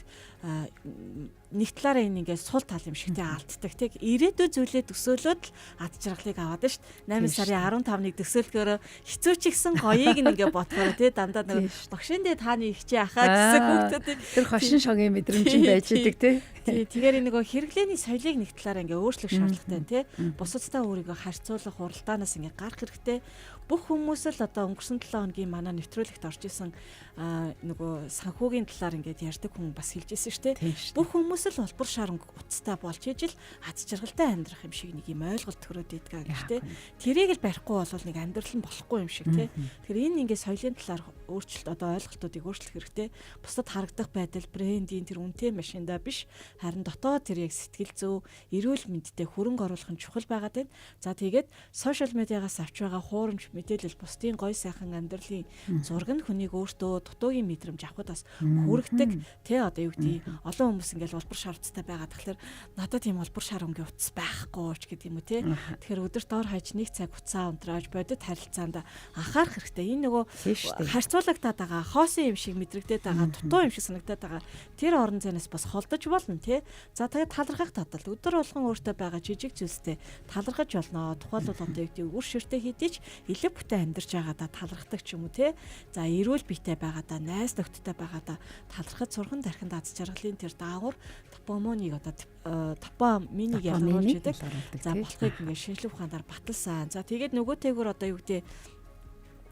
нэг талаараа энэ ингээд сул тал юм шиг тий алддаг тий. Ирээдүй зүйлээ төсөөлөөд л ад жаргалыг аваад шүү дээ. 8 сарын 15-ыг төсөөлгөөрөө хэцүү ч ихсэн гоёыг нь ингээд бодохоор тий Дандаа нөгөө багшиндээ тааны ихчээ ахаа гэсэн хүүхдүүдийг тэр хошин шогийн мэдрэмж нь байж идэг тий. Тий, тэгэхээр нөгөө хэрэглээний соёлыг нэг талаараа ингээ өөрчлөх шаардлагатай тий. Бусадтай өөрийгөө харьцуулах уралдаанаас ингээ гарах хэрэгтэй. Бүх хүмүүс л одоо өнгөрсөн 7 хоногийн манай нэвтрүүлэгт орж исэн нөгөө санхүүгийн талаар ингээд ярьдаг хүн бас хэлж ирсэн шүү дээ. Бүх хүмүүс л улбар шар өнгө утастай болж ижил аз жаргалтай амьдрах юм шиг нэг юм ойлголт төрөөд иддэг гэж тий. Тэрийг л барихгүй бол нэг амьдрал нь болохгүй юм шиг тий. Тэгэхээр энэ ингээд соёлын талаар өөрчлөлт одоо ойлголтуудыг өөрчлөх хэрэгтэй. Бусдад харагдах байдал, брендийн тэр үнэтэй машиндаа биш, харин дотоод тэр яг сэтгэл зүй, эрүүл мэндтэй хөрөнгө оруулах нь чухал байгаад байна. За тэгээд сошиал медиагаас авч байгаа хуурамч мэдээлэл, бусдын гой сайхан амьдралын зураг нь хүнийг өөртөө дутуугийн мэдрэмж авахд бас хүргэдэг. Тэ одоо юу гэдгийг олон хүмүүс ингээл улбар шар утастай байгаа. Тэгэхээр надад тийм улбар шар өнгийн утас байхгүй ч гэдэг юм уу те. Тэгэхээр өдөр доор хаяж нэг цаг утсаа унтрааж бодит харилцаанд анхаарах хэрэгтэй. Энэ нөгөө харьцуулагдаад байгаа, хоосон юм шиг мэдрэгдээд байгаа, дутуу юм шиг санагдаад байгаа тэр орон зайнаас бас холдож болно те. За тэгээд талархах татал өдөр болгон өөртөө байгаа жижиг зүйлстэй талархаж болно. Тухайлбал одоо юу гэдэг үр ширтээ хийдэж элэг бүтэн амьдарч байгаадаа талархдаг ч юм уу те. За эрүүл биетэй байгаадаа, найз нөхдөдтэй байгаадаа талархаж сурхан тархинд аз жаргалын тэр даавар допаминыг одоо допаминыг ялгаруулж идэг. За болохыг ингээд шинжлэх ухаанаар баталсан. За тэгээд нөгөөтэйгөр одоо юу гэдэг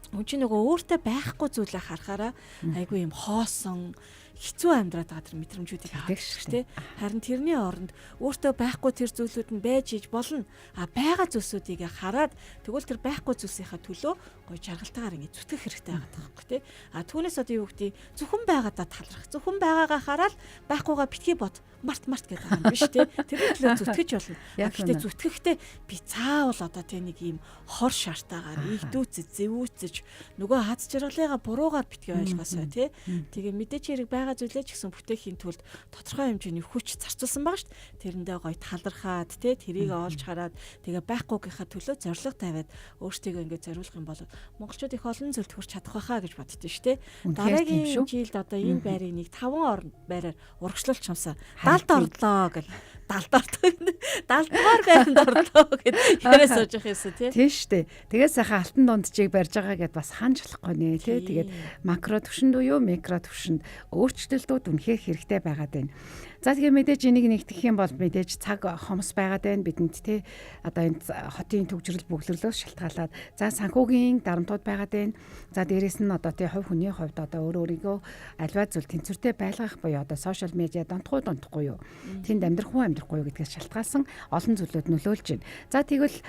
хүн чинь нөгөө өөртөө байхгүй зүйлээ харахаараа айгүй юм хоосон хэцүү амьдраад байгаа тэр мэдрэмжүүдийг авдаг шүү дээ. Харин тэрний оронд өөртөө байхгүй тэр зүйлүүд нь байж иж болно. А байгаа зүйлсүүдийг хараад тэгвэл тэр байхгүй зүйлсийнхаа төлөө гоё жаргалтайгаар ингэ зүтгэх хэрэгтэй байгаа байхгүй тий. А түүнээс одоо юу гэдэг зөвхөн байгаадаа талрах. Зөвхөн байгаагаа хараад байхгүйгаа битгий бод март март гэдэг юм биш тий. Тэрний төлөө зүтгэж болно. Гэхдээ зүтгэхдээ би цаавал одоо тий нэг юм хор шартаагаар игдүүцэж, зэвүүцэж нөгөө хаз жаргалыгаа буруугаар битгий ойлгосоо тий. Тэгээ мэдээч хэрэг байгаа зүйлээ ч гэсэн бүтээхийн тулд тодорхой хэмжээний хүч зарцуулсан байгаа шүү дээ. Тэрэндээ гоё талархаад тий тэрийг олж хараад тэгээ байхгүйгийнхаа төлөө зорилго тавиад өөрсдийгөө ингээд зориулах юм бол монголчууд их олон зүйлд хүрч чадах байхаа гэж боддоо шүү дээ. Дараагийн жилд одоо энэ байрыг нэг 5 орон байраар урагшлуулчих юмсан. 70-д орлоо гэл 70-д орлоо. 70 дугаар байранд орлоо гэд яриа сууж явах юмсан тий. Тийм шүү дээ. Тэгээд сайхан алтан дунджийг барьж байгаа гэд бас ханж болохгүй нэ тий. Тэгээд макро төвшөнд буюу микро төвшөнд өөрчлөлтүүд үнэхээр хэрэгтэй байгаад байна. За тэгээ мэдээж энийг нэгтгэх юм бол мэдээж цаг хомс байгаад байна бидэнд тий. Одоо энэ хотын төгжрөл бөглөрлөөс шалтгаалаад за санхүүгийн дарамтууд байгаад байна. За дээрэс нь одоо тий хувь хүний хувьд одоо өөр өөрийгөө альва зүйл тэнцвэртэй байлгах буюу одоо сошиал медиа донтохгүй донтохгүй юу. Тэнд амьдрах уу амьдрахгүй юу гэдгээс шалтгаалсан олон зүйлүүд нөлөөлж байна. За тэгвэл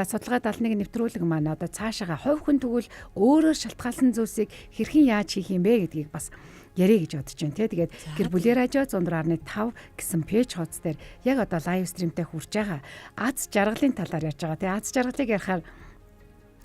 судалгаа 71 нэвтрүүлэг маань одоо цаашаага хувь хүн тэгвэл өөрөөр шалтгаалсан зүйлсийг хэрхэн яаж хийх юм бэ гэдгийг бас ярих гэж бодож байна тий. Тэгээд гэр бүлийн радио 104.5 гэсэн пэйж хуудас дээр яг одоо live stream тэй хүрч байгаа. Аз жаргалын талаар ярьж байгаа тий. Аз жаргалыг ярихаар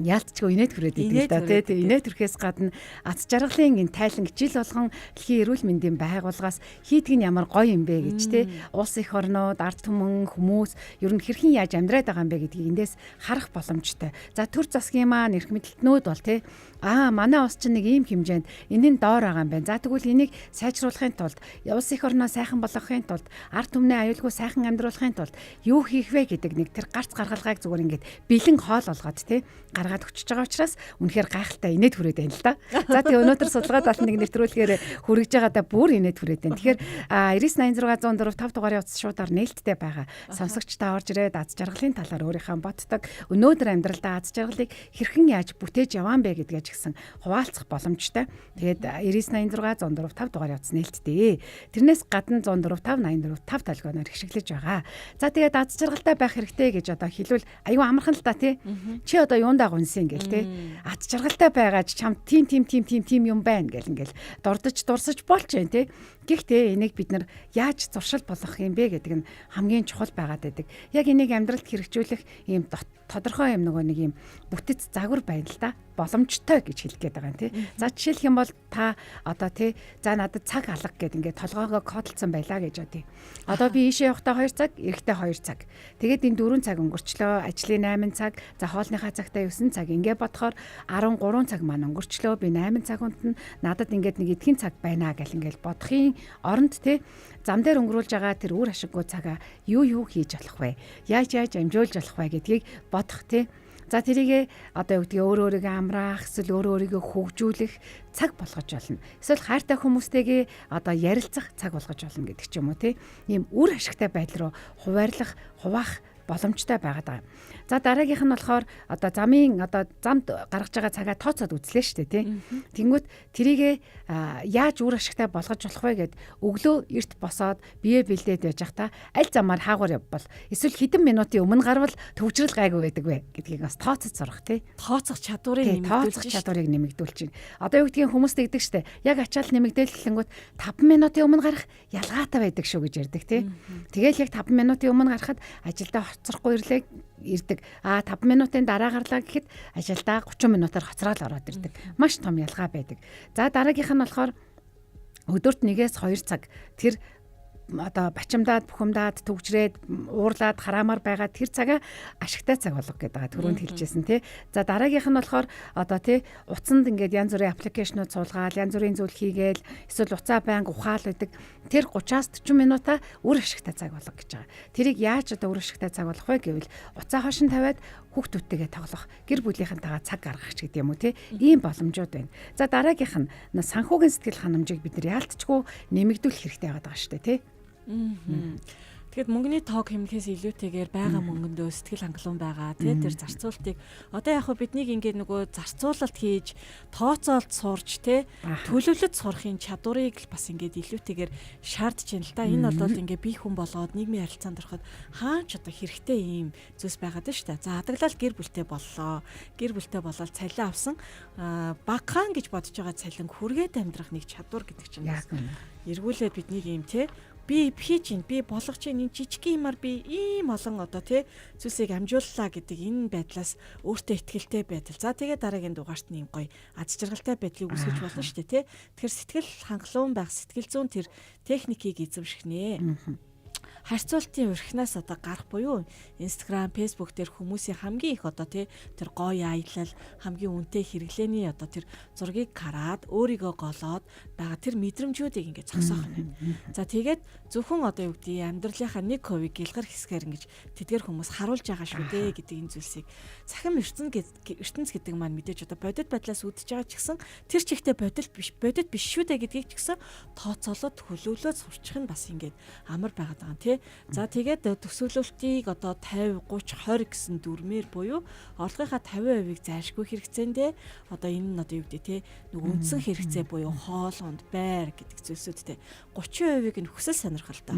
яалтчгүй инээд хүрээд идэг л да тий. Тэгээ инээд хүрэхээс гадна аз жаргалын энэ тайлан жил болгон дэлхийн эрүүл мэндийн байгууллагаас хийдэг нь ямар гоё юм бэ гэж тий. Улс их орнууд, ард түмэн, хүмүүс ер нь хэрхэн яаж амьдраад байгаа юм бэ гэдгийг эндээс харах боломжтой. За төр засгийн маань эрх мэдэлтнүүд бол тий. Аа манай улс чинь нэг ийм хэмжээнд энэ нь доор байгаа юм байна. За тэгвэл энийг сайжруулахын тулд улс их орноо сайхан болгохын тулд ард түмнээ аюулгүй сайхан амьдруулахын тулд юу хийх вэ гэдэг нэг тэр гарц гаргалгааг зүгээр ингээд бэлэн хоол болгоод тий гаргаад өчөж байгаа учраас үнэхээр гайхалтай инээд хүрээд байна л да. За тэгээ өнөөдөр судалгаа 71 нэвтрүүлгээр хүргэж байгаадаа бүр инээд хүрээд байна. Тэгэхээр 9986 104 5 дугаарын утас шуудаар нээлттэй байгаа. Сонсогч та орж ирээд аз жаргалын талаар өөрийнхөө боддог өнөөдөр амьдралдаа аз жаргалыг хэрхэн яаж бүтээж яваан бэ гэдгээ ч гэсэн хуваалцах боломжтой. Тэгээд 9986 104 5 дугаарын утас нээлттэй. Тэрнээс гадна 104 5 84 5 толгойноор хэшиглэж байгаа. За тэгээд аз жаргалтай байх хэрэгтэй гэж одоо хэлвэл аюу амархан л та тий. Чи одоо юундаа гунсан гэл тий. Аз жаргалтай байгаач чам тийм тийм тийм тийм тийм юм байна гэл ингээл дурдж дурсаж болж байна тий. Гэхдээ энийг бид нар яаж зуршил болгох юм бэ гэдэг нь хамгийн чухал байгаад байдаг. Яг энийг амьдралд хэрэгжүүлэх ийм тодорхой юм нөгөө нэг юм бүтэц загвар байна л да. Боломжтой гэж хэлэх гээд байгаа юм тий. За жишээлх юм бол та одоо тий за надад цаг алга гэд ингээд толгоогоо кодлцсон байлаа гэж бодъё. Одоо би ийшээ явахдаа 2 цаг, эрэхтээ 2 цаг. Тэгээд энэ 4 цаг өнгөрчлөө. Ажлын 8 цаг, за хоолныхаа цагтаа 9 цаг. Ингээ бодохоор 13 цаг маань өнгөрчлөө. Би 8 цаг унтна. Надад ингээд нэг эдхэн цаг байна гэл ингээл бодохын оронд тий зам дээр өнгөрүүлж байгаа тэр үр ашиггүй цагаа юу юу хийж болох вэ? Яаж яаж амжуулж болох вэ гэдгийг бодох тий. За тэрийгэ одоо юу гэдгийг өөр өөрийгөө амраах, эсвэл өөр өөрийгөө хөгжүүлэх цаг болгож болно. Эсвэл хайртай хүмүүстэйгээ одоо ярилцах цаг болгож болно гэдэг ч юм уу тий. Ийм үр ашигтай байдал руу хуваарлах, хуваах боломжтой байгаад байгаа. За дараагийнх нь болохоор одоо замын одоо замд гаргаж байгаа цагаа тооцоод үзлээ шүү дээ тий. Тэнгүүт тэрийгэ яаж үр ашигтай болгож болох вэ гэд өглөө эрт босоод бие бэлдээд байж та аль замаар хаагур явбал эсвэл хэдэн минутын өмнө гарвал төвчрөл гайгүй байдаг вэ гэдгийг бас тооцож сурах тий. Тооцох чадварыг нэмэгдүүлж чадварыг нэмэгдүүлж байна. Одоо юу гэдгийг хүмүүс тэгдэг штэ. Яг ачаал нэмэгдээл хэлэнгүүт 5 минутын өмнө гарах ялгаатай байдаг шүү гэж ярьдаг тий. Тэгээл яг 5 минутын өмнө гарахад ажилдаа хоцрохгүй ирлээ ирдэг. А 5 минутын дараа гарлаа гэхэд ажилдаа 30 минутаар хоцроод ороод ирдэг. Маш том ялгаа байдаг. За дараагийнх нь болохоор өдөрт 1-ээс 2 цаг тэр одоо бачимдаад бухимдаад түгжрээд уурлаад хараамаар байгаа тэр цагаа ашигтай цаг болго гэдэг байгаа түрүүнд хэлжсэн тий. За дараагийнх нь болохоор одоо тий утсанд ингээд янз бүрийн аппликейшнууд суулгаад янз бүрийн зүйл хийгээл эсвэл уцаа байнга ухаал байдаг. Тэр 30-аас 40 минутаа үр ашигтай цаг болго гэж байгаа. Тэрийг яаж одоо үр ашигтай цаг болох вэ гэвэл уцаа хошин тавиад хүүхдүүдтэйгээ тоглох, гэр бүлийнхэнтэйгээ цаг гаргах ч гэдэг юм уу тий. Ийм боломжууд байна. За дараагийнх нь санхүүгийн сэтгэл ханамжийг бид нар яалтчгүй нэмэгдүүлэх хэрэгтэй байгаа шүү дээ тий. Тэгэхэд мөнгөний тоог хэмнэхээс илүүтэйгээр байгаа мөнгөндөө сэтгэл хангалуун байгаа тий тэр зарцуултыг одоо яг хөө биднийг ингээд нөгөө зарцуулалт хийж тооцоолт сурч тий төлөвлөж сурахын чадварыг л бас ингээд илүүтэйгээр шаардж байна л да. Энэ бол ингээд бие хүн болоод нийгмийн харилцаанд ороход хаач одоо хэрэгтэй ийм зүйлс байгаад байна шүү дээ. За хадгалал гэр бүлтэй боллоо. Гэр бүлтэй болоод цалин авсан багахан гэж бодож байгаа цалин хүргээд амьдрах нэг чадвар гэдэг чинь эргүүлээд биднийг ийм тий би хийж чинь би болгож чинь энэ жижиг юмар би ийм олон одоо тий зүйлсийг амжууллаа гэдэг энэ байдлаас өөртөө ихтэй байдал. За тэгээ дараагийн дугаарт нэг гоё аз жаргалтай байдлыг үүсгэж болно шүү дээ тий. Тэгэхээр сэтгэл хангалуун байх, сэтгэл зүйн тэр техникийг эзэмших нэ. Харьцуултын урхинаас одоо гарах буюу Instagram, Facebook дээр хүмүүсийн хамгийн их одоо тий тэр гоё аялал, хамгийн үнэтэй хэрэглээний одоо тэр зургийг хараад өөрийгөө голоод байгаа тэр мэдрэмжүүдийг ингээд зогсоох нь. За тэгээд зөвхөн одоо юу гэдгийг амьдралынхаа 1%-ийг гэлгэр хэсгээр ингэж тэдгэр хүмүүс харуулж байгаа шүү дээ гэдэг энэ зүйлсийг цахим ертөнц гэдэг маань мэдээж одоо бодит байдлаас үүдэж байгаа ч гэсэн тэр чигтээ бодит биш шүү дээ гэдгийг ч гэсэн тооцоолоод төлөвлөөд сурчих нь бас ингээд амар байгаад байгаа юм тий. За тэгээд төсөөлөлтийг одоо 50, 30, 20 гэсэн дүрмээр буюу орлогынхаа 50%-ийг зайлшгүй хэрэгцээндээ одоо энэ нь одоо юу гэдэг тий нөгөө үндсэн хэрэгцээ буюу хоол унд, байр гэдэг зүйлсүүдтэй 30%-ийг нь хүсэл сонирхолтой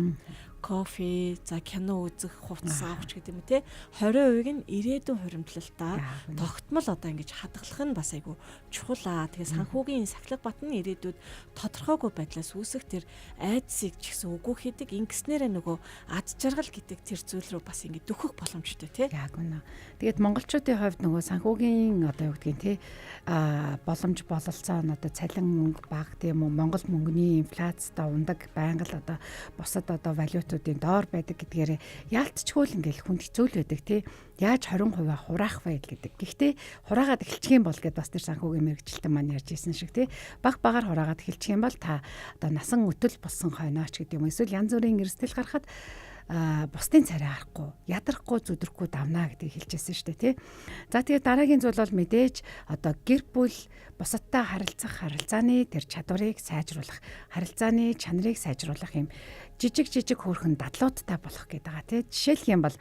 кофе, за кино үзэх, хувцас авах ч гэдэг юм те. 20%-ийг нь ирээдүйн хуримтлалтаа тогтмол одоо ингэж хадгалах нь бас айгүй чухал аа. Тэгээ санхүүгийн сахилга бат нь ирээдүйд тодорхойгүй байдлаас үүсэх тэр айдсыг ч гэсэн үгүй хийдэг. Ингэснээрээ нөгөө ад жаргал гэдэг тэр зүйл рүү бас ингэ дөхөх боломжтой те. Яг үнэ. Тэгээд монголчуудын хувьд нөгөө санхүүгийн одоо юу гэдгийг те боломж бололцоо нь одоо цалин мөнгө бага тийм үү, Монгол мөнгөний инфляцтай ундаг, байнга л одоо бусад одоо валют валютуудын доор байдаг гэдгээрээ яалтчгүй л ингээл хүнд хэцүү л байдаг тий. Яаж 20% хураах вэ гэдэг. Гэхдээ хураагаад эхэлчих юм бол гэд бас тэр санхүүгийн мэргэжилтэн маань ярьж ирсэн шиг тий. Баг багаар хураагаад эхэлчих юм бол та одоо насан өтөл болсон хойнооч гэдэг юм. Эсвэл янз бүрийн эрсдэл гарахад бусдын царай харахгүй, ядрахгүй, зүдрэхгүй давнаа гэдгийг хэлжсэн шүү дээ тий. За тэгээд дараагийн зүйл бол мэдээж одоо гэр бүл бусадтай харилцах харилцааны тэр чадварыг сайжруулах, харилцааны чанарыг сайжруулах юм жижиг жижиг хөөрхөн дадлуудтай болох гэдэг байгаа тий. Жишээлх юм бол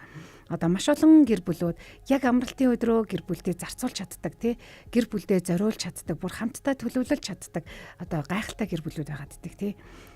одоо маш олон гэр бүлүүд яг амралтын өдрөө гэр бүлдээ зарцуулж чаддаг тий. Гэр бүлдээ зориулж чаддаг, бүр хамтдаа төлөвлөж чаддаг одоо гайхалтай гэр бүлүүд байгаад ддэг тий.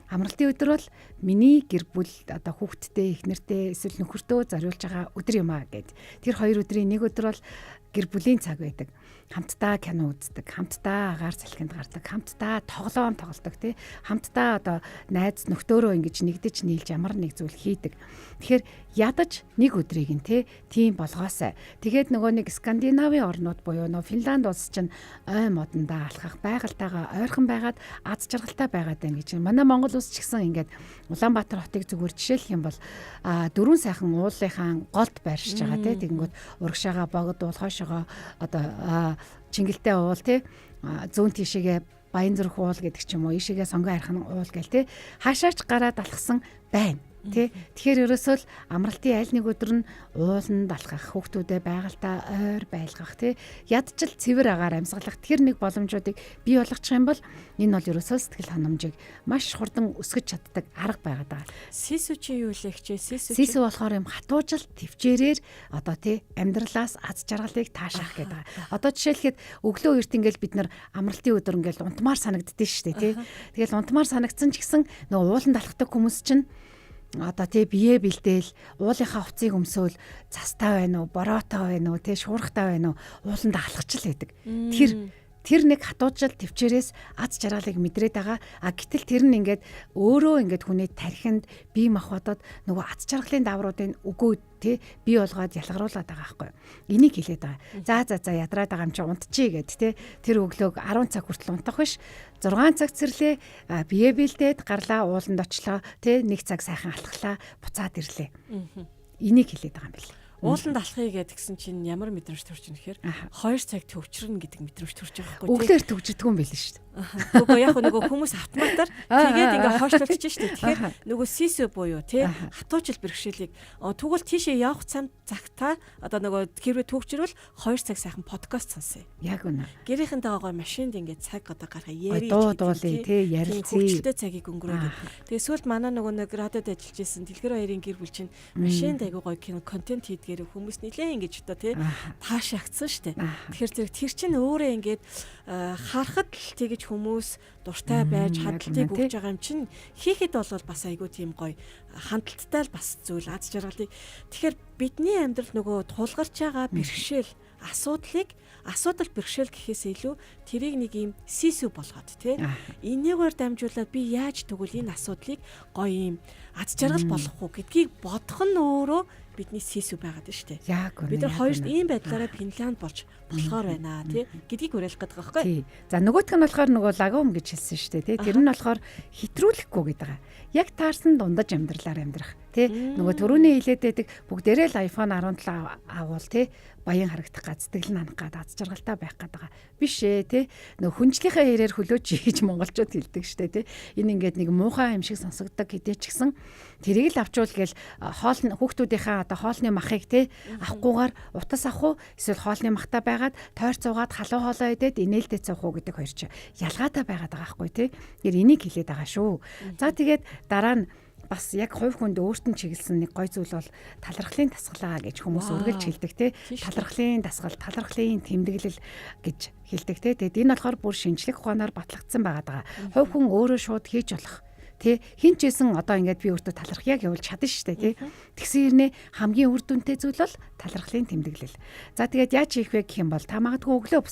Амралтын өдөр бол миний гэр бүл одоо хүүхэдтэй, эхнэртэй эсвэл нөхөртөө зориулж байгаа өдөр юм аа гэд. Тэр хоёр өдрийн нэг өдөр бол гэр бүлийн цаг байдаг. Хамтдаа кино үздэг, хамтдаа агаар салхинд гардаг, хамтдаа тоглоом тоглодог тий. Хамтдаа одоо найз нөхдөөрөө ингэж нэгдэж нийлж ямар нэг зүйл хийдэг. Тэгэхээр ядаж нэг өдрийг нь тий тийм болгоосай. Тэгээд нөгөө нэг Скандинавын орнууд буюу нөгөө Финланд улс чинь ой модондоо алхах, байгальтайгаа ойрхон байгаад аз жаргалтай байгаад байна гэж. Манай Монгол улс ч гэсэн ингээд Улаанбаатар хотыг зүгээр жишээлх юм бол дөрвөн сайхан уулынхаа голд байршиж байгаа тий. Тэгэнгүүт урагшаага богд уул, хойшоогоо одоо Чингэлтэй уул тий, зүүн тийшээгээ Баян зүрх уул гэдэг ч юм уу, ийшээгээ Сонгон архан уул гэл тий. Хаашаач гараад алхсан байна. Тэ. Тэгэхээр ерөөсөө л амралтын аль нэг өдөр нь ууланд алхах, хүүхдүүдэд байгальдаа ойр байлгах, тэ. Ядчил цэвэр агаар амьсгалах тэр нэг боломжуудыг бий болгочих юм бол энэ бол ерөөсөө сэтгэл ханамжийг маш хурдан өсгөж чаддаг арга байгаад байгаа. Сисү чи юу лээ хчээ? Сисү. Сисү болохоор юм хатуужил төвчээрээр одоо тий амьдралаас аз жаргалыг таашаах гэдэг байгаа. Одоо жишээлхэд өглөө эрт ингээл бид нар амралтын өдөр ингээл унтмаар санагддээ шүү дээ тий. Тэгэл унтмаар санагдсан ч гэсэн нөгөө ууланд алхдаг хүмүүс чинь одоо тий бие бэлдээл уулынхаа хувцсыг өмсөөл цастай байна уу, бороотой байна уу, тий шуурхтай байна уу, ууланд алхач л байдаг. Тэгэхээр тэр нэг хатуужил төвчээрээс аз жаргалыг мэдрээд байгаа. А гэтэл тэр нь ингээд өөрөө ингээд хүний тархинд бие махбодод нөгөө аз жаргалын давруудыг өгөө тий бий болгоод ялгаруулад байгаа байхгүй. Энийг хэлээд байгаа. За за за ядраад байгаа юм чи унтчихъя гэд тий тэр өглөөг 10 цаг хүртэл унтах биш. 6 цаг цэрлээ, бие бэлдээд гарлаа, ууланд очлоо, тий нэг цаг сайхан алхлаа, буцаад ирлээ. Энийг хэлээд байгаа юм байна. Ууланд алхахыг гэдгсэн чинь ямар мэдрэмж төрж ийн гэхээр 2 цаг төвчрнэ гэдэг мэдрэмж төрж байгаа байхгүй. Өглөөр төвчрдөг юм байл шүү дээ. Үгүй яг нөгөө хүмүүс автоматар тэгээд ингээ хойшлуулчих шүү дээ. Тэгэхээр нөгөө сисү буюу тий хатуужил бэрхшээлийг тэгвэл тийшээ явах цам цагтаа одоо нөгөө хэрвээ төвчрвэл 2 цаг сайхан подкаст сонсъё. Яг үнэ. Гэрийнхэнтэйгээ гоё машинд ингээ цаг одоо гаргаа ярий. Дуу дуулъя тий ярилцъя. Хөвчлөлтэй цагийг өнгөрөөд. Тэгээ сүүлд манай нөгөө нэг радиод ажиллаж исэн Дэлгэр хоёрын гэр бүл чинь машинд айгуу гоё кино контент хийдгээр хүмүүс нилээн ингэж одоо тий таашаагдсан шүү дээ. Тэгэхээр зэрэг тэр чинь өөрөө ингээд харахад л тэгэж хүмүүс дуртай байж хандлтыг өгч байгаа юм чинь хийхэд бол бас айгүй тийм гоё хандлттай л бас зүйл аз жаргалыг. Тэгэхээр бидний амьдрал нөгөө тулгарч байгаа бэрхшээл асуудлыг асуудал бэрхшээл гэхээс илүү тэрийг нэг юм сисү болгоод тий энийгээр дамжуулаад би яаж тэгвэл энэ асуудлыг гоё юм аз жаргал болгох уу гэдгийг бодох нь өөрөө бидний сисү байгаад байна шүү дээ. Яг үнэ. Бид нар хоёр ийм байдлаараа Финланд болж болохоор байна тий гэдгийг уриалах гэдэг байгаа байхгүй. За нөгөөх нь болохоор нөгөө лагом гэж хэлсэн шүү дээ тий. Тэр нь болохоор хэтрүүлэхгүй гэдэг байгаа. Яг таарсан дундаж амьдралаар амьдрах тий. Нөгөө түрүүний хэлээд байдаг бүгдээрээ л iPhone 17 авуул тий баян харагдах гад сэтгэл нь ханах гад аз жаргалтай байх гад байгаа. Биш ээ тий. Нөгөө хүнжлийнхээ хэрээр хөлөөж хийж монголчууд хэлдэг штэ тий. Энэ ингээд нэг муухай юм шиг сонсогддог хэдий ч гэсэн тэрийг л авчвал гээл хоол хүүхдүүдийнхээ одоо хоолны махыг тий авахгүйгээр утас авах уу эсвэл хоолны махтай байгаад тойр цуугаад халуун хоолоо идээд инээлдээ цуух уу гэдэг хоёр чи ялгаатай байгаад байгаа байхгүй тий. Тэгэхээр энийг хэлээд байгаа шүү. За тэгээд дараа нь бас яг хувь хүнд өөрт нь чиглэсэн нэг гой зүйл бол талархлын дасгалаа гэж хүмүүс үргэлж хэлдэг те. Талархлын дасгал, талархлын тэмдэглэл гэж хэлдэг те. Тэгэд энэ болохоор бүр шинжлэх ухаанаар батлагдсан байгаа даа. Хувь хүн өөрөө шууд хийж болох Тэ хин ч байсан одоо ингээд би өөртөө талархъя гэвэл чадна шүү дээ тий. Тэгсэн хэрнээ хамгийн үр дүнтэй зүйл бол талархлын тэмдэглэл. За тэгээд яаж хийх вэ гэх юм бол та магадгүй өглөө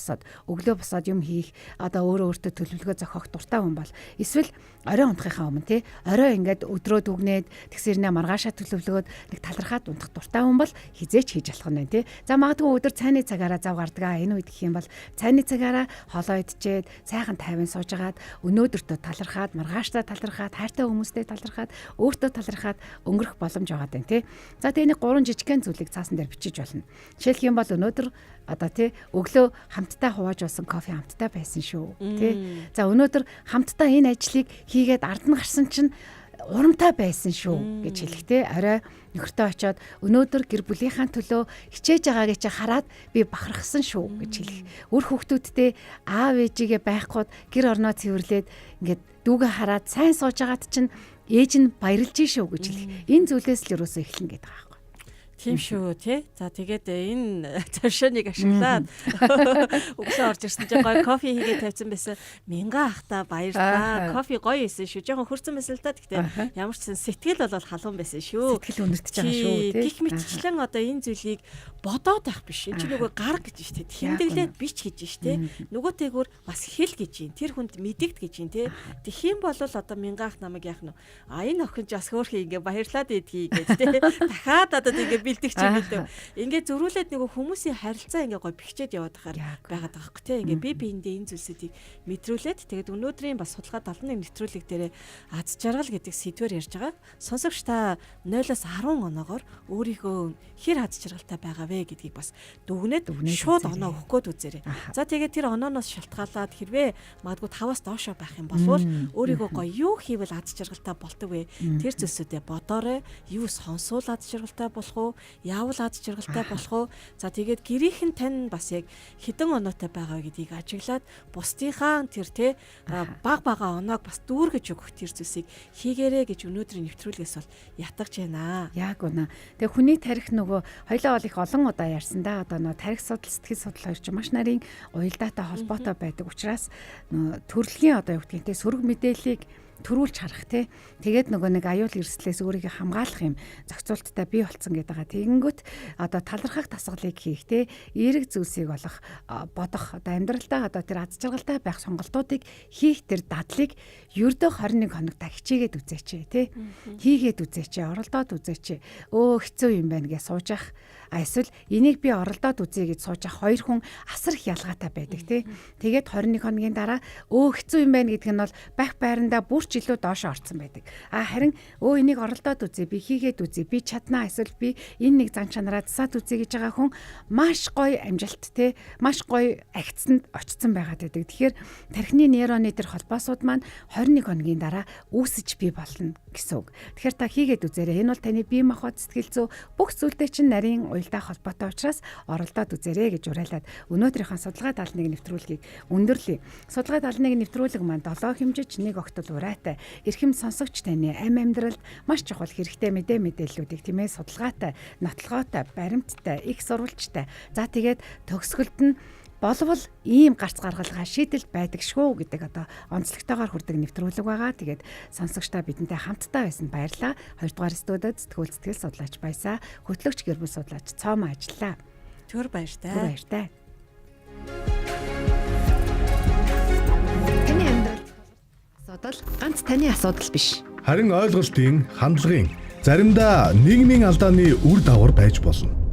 босоод юм хийх одоо өөрөө өөртөө төлөвлөгөө зохиох дуртай хүн бол эсвэл орой унтахынхаа өмнө тий орой ингээд өдрөө дүгнээд тэгсэн хэрнээ маргаашаа төлөвлөгөөд нэг талархаад унтах дуртай хүн бол хизээч хийж болох нь тий. За магадгүй өдөр цайны цагаараа зав гардгаа энэ үед гэх юм бол цайны цагаараа хоолоо идчихэд сайхан тайван суужгаад өнөөдөртөө талархаад маргаашдаа талархаад хайртай хүмүүстэй талархаад өөртөө талархаад өнгөрөх боломж байгаа даа тий. За тэгээ нэг гурван жижигхэн зүйлийг цаасан дээр бичиж болно. Жишээлх юм бол өнөөдөр одоо тий өглөө хамтдаа хувааж уусан кофе хамтдаа байсан шүү тий. За өнөөдөр хамтдаа энэ ажлыг хийгээд ард нь гарсан чинь урамтай байсан шүү гэж хэлэх те орой нөхөртөө очиод өнөөдөр гэр бүлийнхаа төлөө хичээж байгаагийг чи хараад би бахархсан шүү гэж хэлэх. Үр хүүхдүүдтэй аав ээжигээ байхгүйд гэр орноо цэвэрлээд ингээд дүүгээ хараад сайн сууж байгаад чинь ээж нь баярлж шүү гэж хэлэх. Энэ зүйлээс л юусоо эхлэн гэдэг байгаа. Тийм шүү тий. За тэгээд энэ завшааныг ашиглаад өглөө орж ирсэн чинь гоё кофе хийгээд тавьсан байсан. Минга ахта баярлаа. Кофе гоё исэн шүү. Жохон хөрцөн байсан л та. Гэхдээ ямар ч сан сэтгэл бол халуун байсан шүү. Сэтгэл өнөртөж байгаа шүү тий. Гэх мэтчлэн одоо энэ зүйлийг бодоод байх биш. Энэ чинь нөгөө гар гэж шүү тий. Тэмдэглээд бич гэж шүү тий. Нөгөө тэгүр бас хэл гэж юм. Тэр хүнд мэдэгд гэж юм тий. Тэгэх юм бол одоо Минга ах намайг яах нь? А энэ охин ч бас хөөрхий ингээ баярлаад идгийг гэж тий. Дахиад одоо тэгээ бэлдэх чинь гэлээ. Ингээ зөрүүлээд нөгөө хүмүүсийн харилцаа ингээ гой бэхжээд яваад байхаар байгаад байгаа хөөх те. Ингээ би биэндээ энэ зүйлсүүдийг мэдрүүлээд тэгээд өнөөдрийн бас судалгаа 71 нэвтрүүлэг дээрээ аз жаргал гэдэг сэдвээр ярьж байгаа. Сонсогч та 0-оос 10 оноогоор өөрийнхөө хэр аз жаргалтай байгаа вэ гэдгийг бас дүгнээд шууд оноо өгөх гээд үзээрэй. За тэгээд тэр онооноос шалтгаалаад хэрвээ магадгүй 5-аас доошоо байх юм бол өөрийгөө гоё юу хийвэл аз жаргалтай болдог вэ? Тэр зүйлсүүдээ бодоорой. Юу сонсвол аз жаргалтай болох уу? Яавал аз жаргалтай болох уу? За тэгээд гэрийнх нь тань бас яг хэдэн оноотой байгаа вэ гэдгийг ажиглаад бусдынхаа тэр те баг бага оноог бас дүүргэж өгөх тэр зүйлсийг хийгээрэй гэж өнөөдрийн нэвтрүүлгээс бол ятгах байна. Яг үнэ. Тэгээ хүний тарих нөгөө хоёлаа бол их олон удаа ярьсан да. Одоо нөгөө тарих судал, сэтгэл судлал хоёр чинь маш нарийн уялдаатай холбоотой байдаг учраас нөгөө төрөлхийн одоо юу гэдгийг те сөрөг мэдээллийг төрүүлж харах те. Тэгээд нөгөө нэг аюул эрсдлээс өөрийгөө хамгаалах юм зохицуулттай бий болцсон гэдэг байгаа. Тэгэнгүүт одоо талархах дасгалыг хийх те. Эерэг зүйлсийг олох, бодох, одоо амьдралдаа одоо тэр аз жаргалтай байх сонголтуудыг хийх тэр дадлыг ердөө 21 хоног та хичээгээд үзээч те. Хийгээд үзээч, оролдоод үзээч. Өө хэцүү юм байна гэж сууж ах. А эсвэл энийг би оролдоод үзье гэж сууж ах хоёр хүн асар их ялгаатай байдаг те. Тэгээд 21 хоногийн дараа өө хэцүү юм байна гэдг нь бол байх байрандаа бүр ч илүү доошоо орцсон байдаг. А харин өө энийг оролдоод үзье, би хийгээд үзье, би чаднаа эсвэл би энэ нэг зан чанараа засаад үзье гэж байгаа хүн маш гоё амжилт те, маш гоё агцсанд очсон байгаад байдаг. Тэгэхээр тархины нейроны тэр холбоосууд маань 21 хоногийн дараа үүсэж бий болно гэсэн үг. Тэгэхээр та хийгээд үзээрэй. Энэ бол таны бие махбод, сэтгэл зүй бүх зүйлтэй чинь нарийн уялдаа холбоотой учраас оролдоод үзээрэй гэж уриалаад өнөөдрийнхөө судалгаа 71 нэвтрүүлгийг өндөрлөе. Судалгаа 71 нэвтрүүлэг маань 7 хэмжиж нэг огтол урайтай эрхэм сонсогч таны амь амьдралд маш чухал хэрэгтэй мэдээллүүдийг тийм ээ судалгаатай, нотлогоотой, баримттай, их сурвалжтай. За тэгээд төгсгөлд нь болвол ийм гарц гаргалгаа шийдэл байдаг шүү гэдэг одоо онцлогтойгоор хүрдэг нэвтрүүлэг байгаа. Тэгээд сонсогч та бидэнтэй хамтдаа байсан баярлалаа. 2 дугаар студид сэтгүүл сэтгэл судлаач Баясаа, хөтлөгч гэр бүл судлаач Цоомоо ажиллаа. Түр баяртай. Түр баяртай. Таны амьдралд асуудал ганц таны асуудал биш. Харин ойлголтын, хандлагын, заримдаа нийгмийн алдааны үр дагавар байж болно.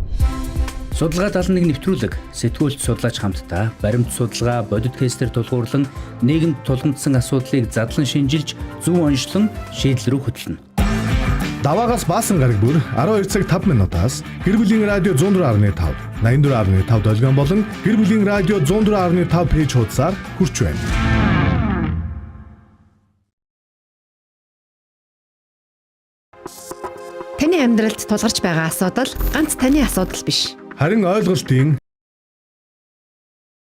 Судалгаа 71 нэвтрүүлэг сэтгүүлч судлаач хамтдаа баримт судалгаа бодит кейсээр тулгуурлан нийгэмд тулгамдсан асуудлыг задлан шинжилж зөв онцлон шийдэл рүү хөтлөнө. Даваагаас баасан гараг бүр 12 цаг 5 минутаас гэр бүлийн радио 104.5, 84.5 долгион болон гэр бүлийн радио 104.5 пэйж хуудасаар хүрч байна. Таны амьдралд тулгарч байгаа асуудал ганц таны асуудал биш. Харин ойлголтын,